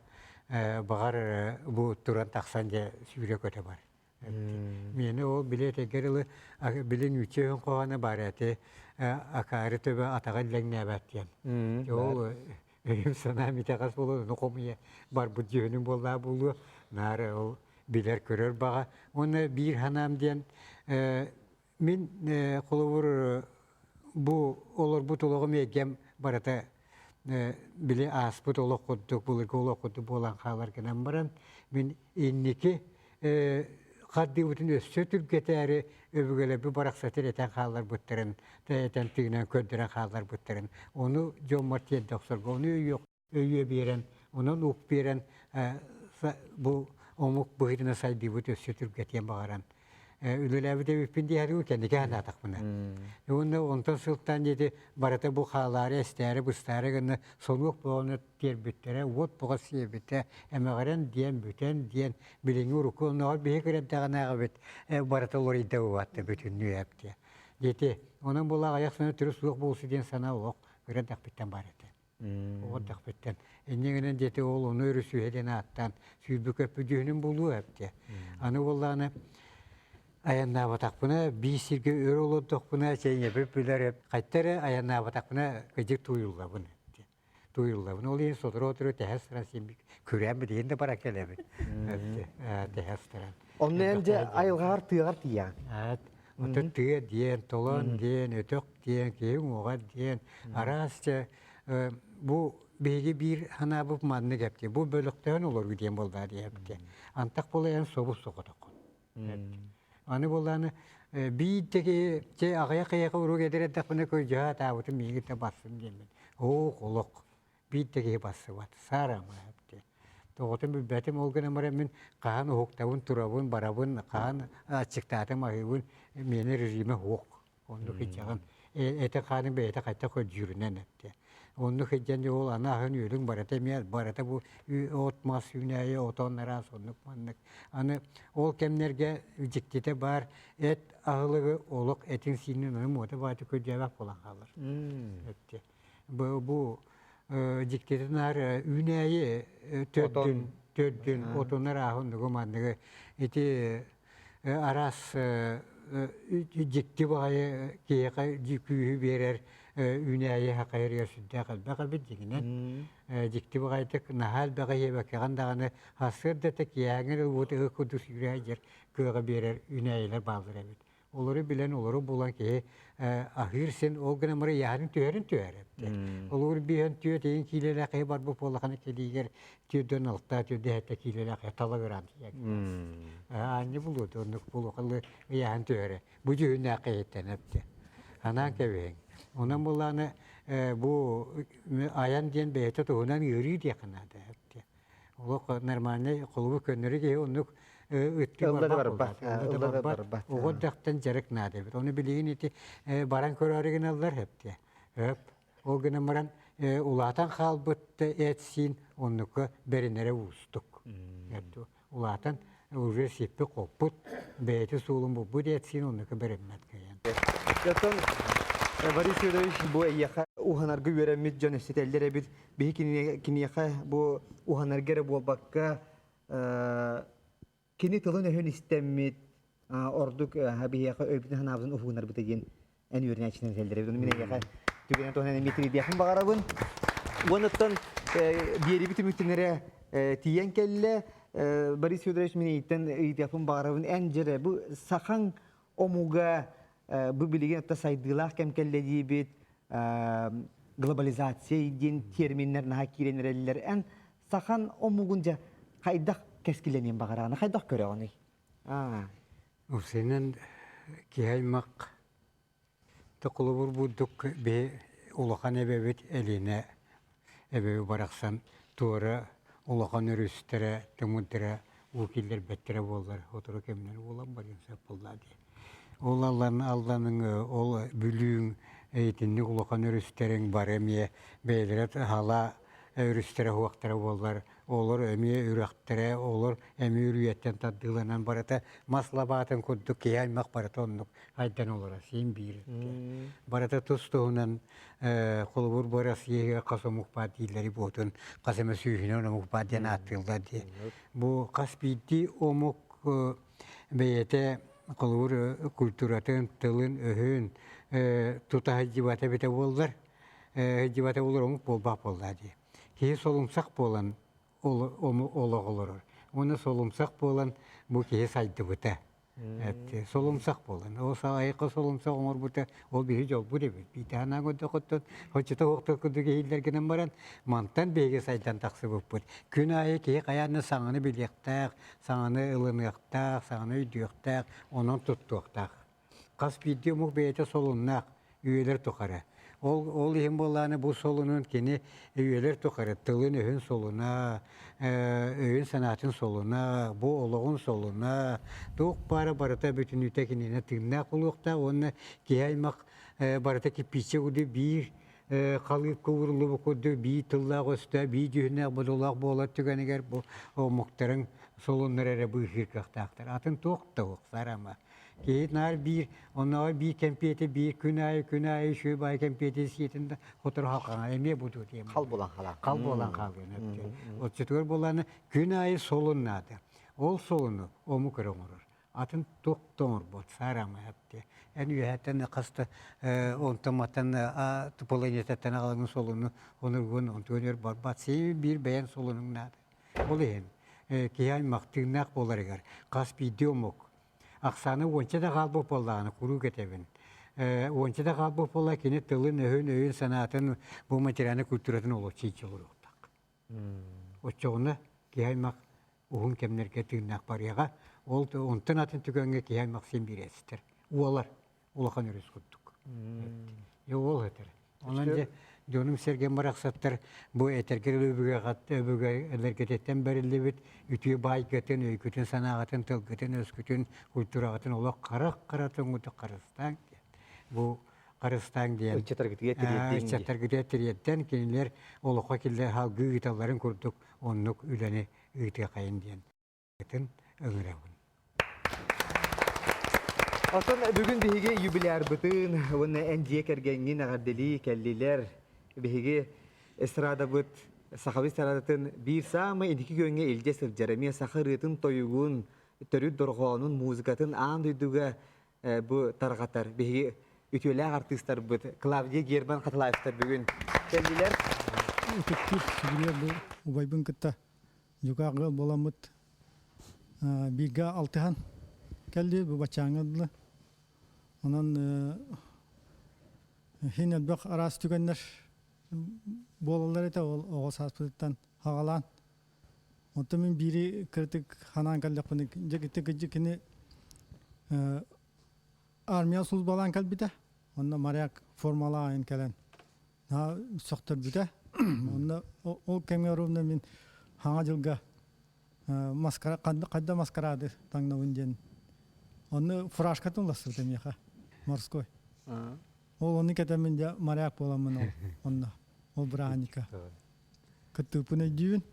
баҕар бу туран тахсан дьэ сүүрэ-көтө бар. Миэнэ ол били этэргэр ылы били нуучча өһүн хоһооно баар эти акаары төбө атаҕа иллэҥнээбэт диэн. Ол өйүм санаам итэҕэс буолан ону хомуйа барбыт дьүһүнүм буоллаа буолуо. Наар ол билэр-көрөр баҕа. Уонна биир санаам диэн мин холобур бу олорбут олоҕум эйгэм барыта били ааспыт олох курдук былыргы олох курдук буолан хаалар гынан баран мин инники хардыыбытын өссө түргэтээри өбүгэлэрбит барахсатыр этэн хаалларбыттарын этэн тыынан көрдөрөн хаалларбыттарын ону дьоммор тиэрдэ охсорго ону өйүө биэрэн онон ук биэрэн бу омук быһыытынан сайдыыбыт өссө түргэтиэн баҕаран үлэлээбит эбиппин диэри кэнники санаатахпына. Уонна онтон сылтаан диэти барыта бу хаалаары, эстээри, быстаары гына сонуок боҕону тиэрбиттэрэ, уот боҕо сиэбитэ, эмэҕирэн диэн, бүтэн диэн, билиҥҥи урукку оннооҕор биһи кырдьаҕынааҕыбыт барыта уларыйда убаатта бүтүннүү эптиэ. Диэти, онон буолаах айах сана төрүт суох буолсу диэн санаа олох кырдьахпыттан бар этэ. Оҕо эрдэхпиттэн. Инньэ гынан диэти ол ону өрүсүһэ диэн ааттаан сүүрбүкөппүт дьүһүнүм булуо эбитэ. Аны буоллаҕына айаннаабатахпына биир сиргэ өр олордохпуна чэйнэбит билэр хайта эрэ айаннаабатахпына кыдьык тууйуллабын тууйуллабын. Ол иһин сотору-сотору тэһэ сыран син күрээн билигин да бара кэлэбин. Тэһэ сыран. Онно эн дьэ айылҕаҕар тыаҕар тиийэҕин. Ото тыа диэн, толон диэн, өтөх. диэн, киһи уҥуоҕа диэн, араас дьэ бу биһиги биир санаабыт маннык эпти. Бу бөлөхтөөн олоруу диэн буоллаа диэбитэ. Антах буола эн собус соҕотоххун. Аны буоллааны биир тэки те аҕыйах киһиэхэ уруок эдэр эрдэхпинэ көрдьөһө атаабытым миигин бассын диэммин. Оо, олох биир да киһи бассыбат. Саарама эпти. Тоҕотун билбэтим, ол гынан баран мин хаһан уһуктабын, турабын, барабын, хаһан аччыктаатым, аһыыбын, миэнэ режимэ суох. Оннук илдьэҕин. Этэ-хаанын бэйэтэ хайдах көрдүүрүнэн эттэ. Оннук илдьэн ол аны аһын үөлүҥ барыта эмиэ барыта бу от-мас үүнээйи, отон араас оннук маннык. Аны ол кэмнэргэ дьиктитэ баар эт аһылыгы олох этин-сиинин аны муота баайта көрдөөбөх буолан хаалар. Эттэ. Бу, бу дьиктитэ наар үүнээйи төрдүн, төрдүн, отун арааһын оннугу манныгы ити араас дьикти баҕайы киһиэхэ күүһү биэрэр үүнээйи хахайырыгар сүрдээх элбэх эбит дьиҥинэн дьикти баҕайытык наһаа элбэҕи иһиэбэккэҕин даҕаны сарсыардата киэһээҥҥи ылбыт ыһык курдук сүүрэ сылдьар кыаҕы биэрэр үүнээйилэр бааллар эбит. Олору билэн, олору булан киһи аһыыр син ол гынан баран ыйааһынын түһэрин түһэр эбит. Олугур биһэн түөрт ыйын киилэлээх киһи барбыт буоллахына кэлиигэр түөрдөн алта, түөрдэ сэттэ киилэлээх киһи талагыраан тиийэр. Аанньа булуо оннук булуохалы ыйааһын түһэрэ. Бу дьүһүннээх киһиттэн эбит. Анаан кэбиһиҥ. Онон буллааны бу айан диэн бэйэтэ туһунан ыарыы диэххэ наада эбит. Олох нормальный холобур көннөрү киһи оннук ыттыы барбат ылла да барбат. Оҕо эрдэхтэн дьарык наада эбит. Ону билигин ити баран көрөөрү гыналлар эптэ. Өп. Ол гынан баран улаатан хаалбыт эт-сиин оннукка бэринэрэ уустук. Улаатан уже сиппит-хоппут, бэйэтэ суолун булбут эт-сиин оннукка бэриммэт кыайан. Оттон Борис Федорович бу эйиэхэ уһанарга үөрэммит дьон өссөтэллэр эбит. Биһи киниэхэ бу уһанарга эрэ буолбакка кини тылын-өһүн истэммит ордук биһиэхэ өйбүтүн-санаабытын уһугунарбыта диэн эн үөрэнээччинэн этэллэр. Мин эйиэхэ түгэнэ туһунан эмиэ тириэрдиэхпин баҕарабын. Уонуттан биэрибит түмүктэнэрэ тиийэн кэллэ. Борис Федорович мин эйиттэн ыйытыахпын баҕарабын. Эн дьэрэ бу сахаҥ омуга бу билигин атта сайдыылаах кэм кэллэ диибит глобализация диэн терминнэр наһаа киирэн эрэллэр. Эн сахан омугун дьэ хайдах кэскилэниэн баҕараҕын, хайдах көрөҕүнүй? Усенен киһи аймах холобур бурдук биһи улахан эбэбит Элиэнэ эбэби барахсан туора улахан өрүстэрэ, тымырдара уу киллэрбэттэрэ буоллар сотору кэминэн буолан барыан сөп буоллаа дии. Ол аллан алланыҥ ол Бүлүүҥ итинник улахан өрүстэриҥ бары эмиэ бэйэлэрэ халаа өрүстэрэ уһуохтара буоллар олор эмиэ үрэхтэрэ, олор эмиэ үрүйэттэн тардыыланан барыта мас лабаатын курдук киһи аймах барыта оннук айдан олоро син биир. Барыта тус-туһунан холобур бу Россияга хас омук баар дииллэри буотун хас эмэ сүүһүнэн омук баар диэн ааттыыллар дии. Бу хас биирдии омук бэйэтэ холобур культуратын, тылын, өһүн тута сылдьыбата эбитэ буоллар, сылдьыбата буоллар омук буолбах буоллаа дии. Киһи солумсах буолан олох олорор. Уонна солумсах буолан бу киһи сайдыбыта. Солумсах буолан. Ол айыкка солумсах оҥорбута ол биһи дьолбут эбит. Биитаанаа көрдөхөттөн хоччото уохтар курдук иһиллэргинэн баран мантан биһиги сайдан тахсыбыппыт. Күн аайы киһи хайаан саҥаны билиэхтээх, саҥаны ылыныахтаах, саҥаны өйдүөхтээх, онон туттуохтаах. Хас биирдии омук бэйэтэ солуннаах үйэлэр тухары. Ол, ол иһин буоллаҕына бу солунун кини үйэлэр тухары тылын-өһүн солуна, өйүн-санаатын солуна, бу олоҕун солуна, туох баара барыта бүтүннүүтэ кинини тыыннаах буолуохтаах уонна киһи аймах барыта кирпииччэ курдук биир халыыпка ууруллубут курдук биир тыллаах өстөөх, биир дьүһүннээх бодолоох буолар түгэнигэр бу омуктарын солуннар эрэ быыһыыр кыахтаахтар. Атын туох да суох, сарама. Киһи наар биир, оннооҕор биир кэмпиэти биир күн аайы күн аайы үчүгэй баай кэмпиэти сиэтин да хотору халҕаҥа эмиэ бу диэн. Хал буолан хаалар. Хал буолан хаалыан өттө. Оччотугар буоллаҕына күн аайы солун наада. Ол солуну омук эрэ оҥорор. Атын туох да оҥорбот, саараама эптэ. Эн үөһэттэн хаста онтон маттан планетаттан аҕалаҥын солуну оноргун онтугун өр барбат. Сии биир бэйэҥ солунуҥ наада. Ол иһин киһи аймах тыыннаах буоларыгар хас биирдии омук ахсаана уонча да хаалбыт буоллаҕына куруук этэбин. Уонча да хаалбыт буолла кини тылын, өһүн, өйүн, санаатын бу материальнай культуратын олоччу олоруохтаах. Оччоҕуна киһи аймах уһун кэмнэргэ тыыннаах барыаҕа. Ол онтон атын түгэҥҥэ киһи аймах син биирээстэр. Уолар улахан өрүс курдук. Ол этэр. Онон дьэ дьонум сэргэм барахсаттар бу этэргэ өбүгэлэргититтэн бэриллибит үтүө баайгытын, өйгүтүн, санааҕытын, тылгытын, өскүтүн, культураҕытын олох харах харатын харыстааҥ диэн. Бу харыстааҥ диэн ыччаттаргытыгар тириэрдэн кинилэр олоххо киллэр салгыы ыыталларын курдук оннук үлэни ыытыахайын диэн ыҥырабын. Оттон бүгүн биһиги юбилярбытын уонна эн дьиэ кэргэҥҥин эҕэрдэлии кэллилэр. Биһиги эстрадабыт сахабыт эстрадатын биир саамай инники күөҥҥэ илдьэ сылдьар эмиэ саха ырыатын-тойугун, төрүт дорҕоонун, музыкатын аан дойдуга бу тарҕатар. Биһиги үтүөлээх артыыстарбыт Клавдия Герман Хатылаевтар бүгүн кэллилэр. Ытыктыыр сүгүрүйэр бу убайбын кытта дьукаах ыал буоламмыт бииргэ алтыһан кэллибит бу баччааҥҥа дылы. Онон иһин элбэх араас түгэннэр буолаллар этэ ол оҕо сааспытыттан хаҕалаан. Онтон мин биири кыратык ханаан кэллэхпинэ дьэ кырдьык кини армия службалаан кэлбитэ. Онно моряк формалаан кэлэн наһаа сөхтөрбүтэ. Онно ол кэмҥэ ровно мин хаҥа дьылга маскара хайда маскарады таҥнабын диэн онно фуражкатын улассыбыта миэхэ морской. Ол ону кэтэммин дьэ моряк буоламмын ол онно ол бырааһынньыкка кыттыыппын өйдүүбүн.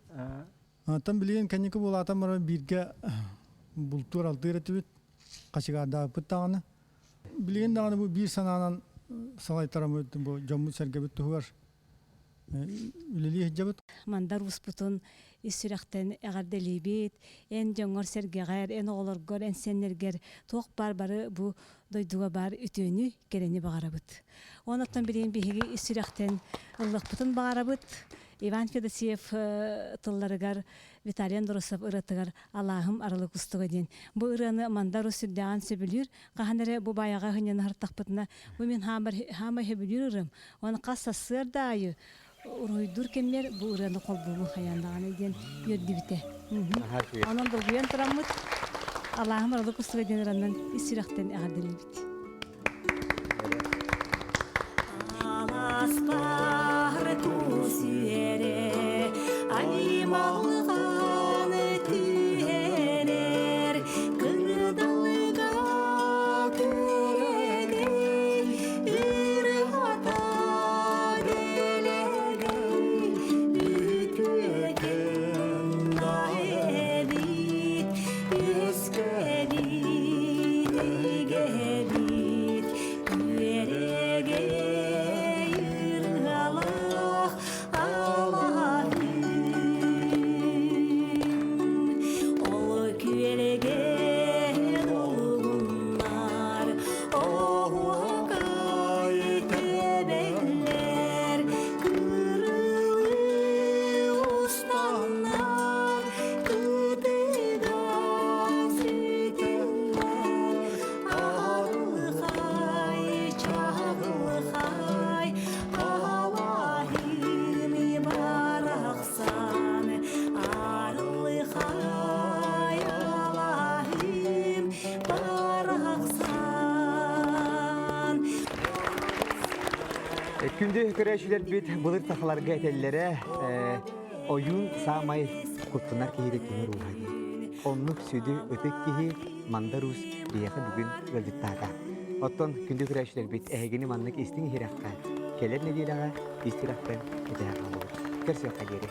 Онтон билигин кэнники буолаатан баран бииргэ бултуур алтыыр этибит хачыгаардаабыппыт даҕаны. Билигин даҕаны бу биир санаанан салайтараммыт бу дьоммут-сэргэбит туһугар үлэлии сылдьабыт. Мандар ууспутун ис сүрэхтэн эҕэрдэлиибит. Эн дьоҥҥор-сэргэҕэр, эн оҕолоргор, эн сиэннэргэр туох баар бары бу дойдуга баар үтүөнү, кэрэни баҕарабыт. Онон билигин биһиги ис сүрэхтэн ыллахпытын баҕарабыт. Иван Федосеев тылларыгар Виталий Андросов ырыатыгар Алааһым арылы кустуга диэн. Бу ырыаны Мандар Ус сүрдээҕин сөбүлүүр. Хаһан эрэ бу баайаҕа сынньана сыртахпытына, бу мин хаамай сөбүлүүр ырыам. Уонна хас сарсыарда аайы уруһуйдуур кэммэр бу ырыаны холбуубун хайаан даҕаны диэн үөрдүбүтэ. Онон долгуйан тураммыт Алааһым арылы кустуга диэн ырыанан ис сүрэхтэн эҕэрдэлиибит. Аласпар кус үөрэ, аймалҕан түһэрэр, кырдалга күрэгэй, ырыата дэлэгэй, үтүөкэн да эбит, үөскэбит эгэбит, Күөрэгэй ырыалаах алаһыым, Ол күөрэгэй долгуннар оһуокай тэбэллэр, Кырылыы устаннар кытыга сүтэллэр, Арылхай, чаҕылхай, алаһыым барахсан, арылхай, алаһыым барахсан. Күндү көрөөччүлэрбит былыр сахаларга этэллэрэ ойуун саамай куттанар киһитэ тимир ууһа диэн. Оннук сүдү ытык киһи Мандар Уус биһиэхэ бүгүн ыалдьыттаата. Оттон күндү көрөөччүлэрбит эһигини маннык истиҥ иһирэххэ кэлэр нэдиэлэҕэ ис сүрэхтэн кэтэһэ хаалабыт. Көрсүөххэ диэри.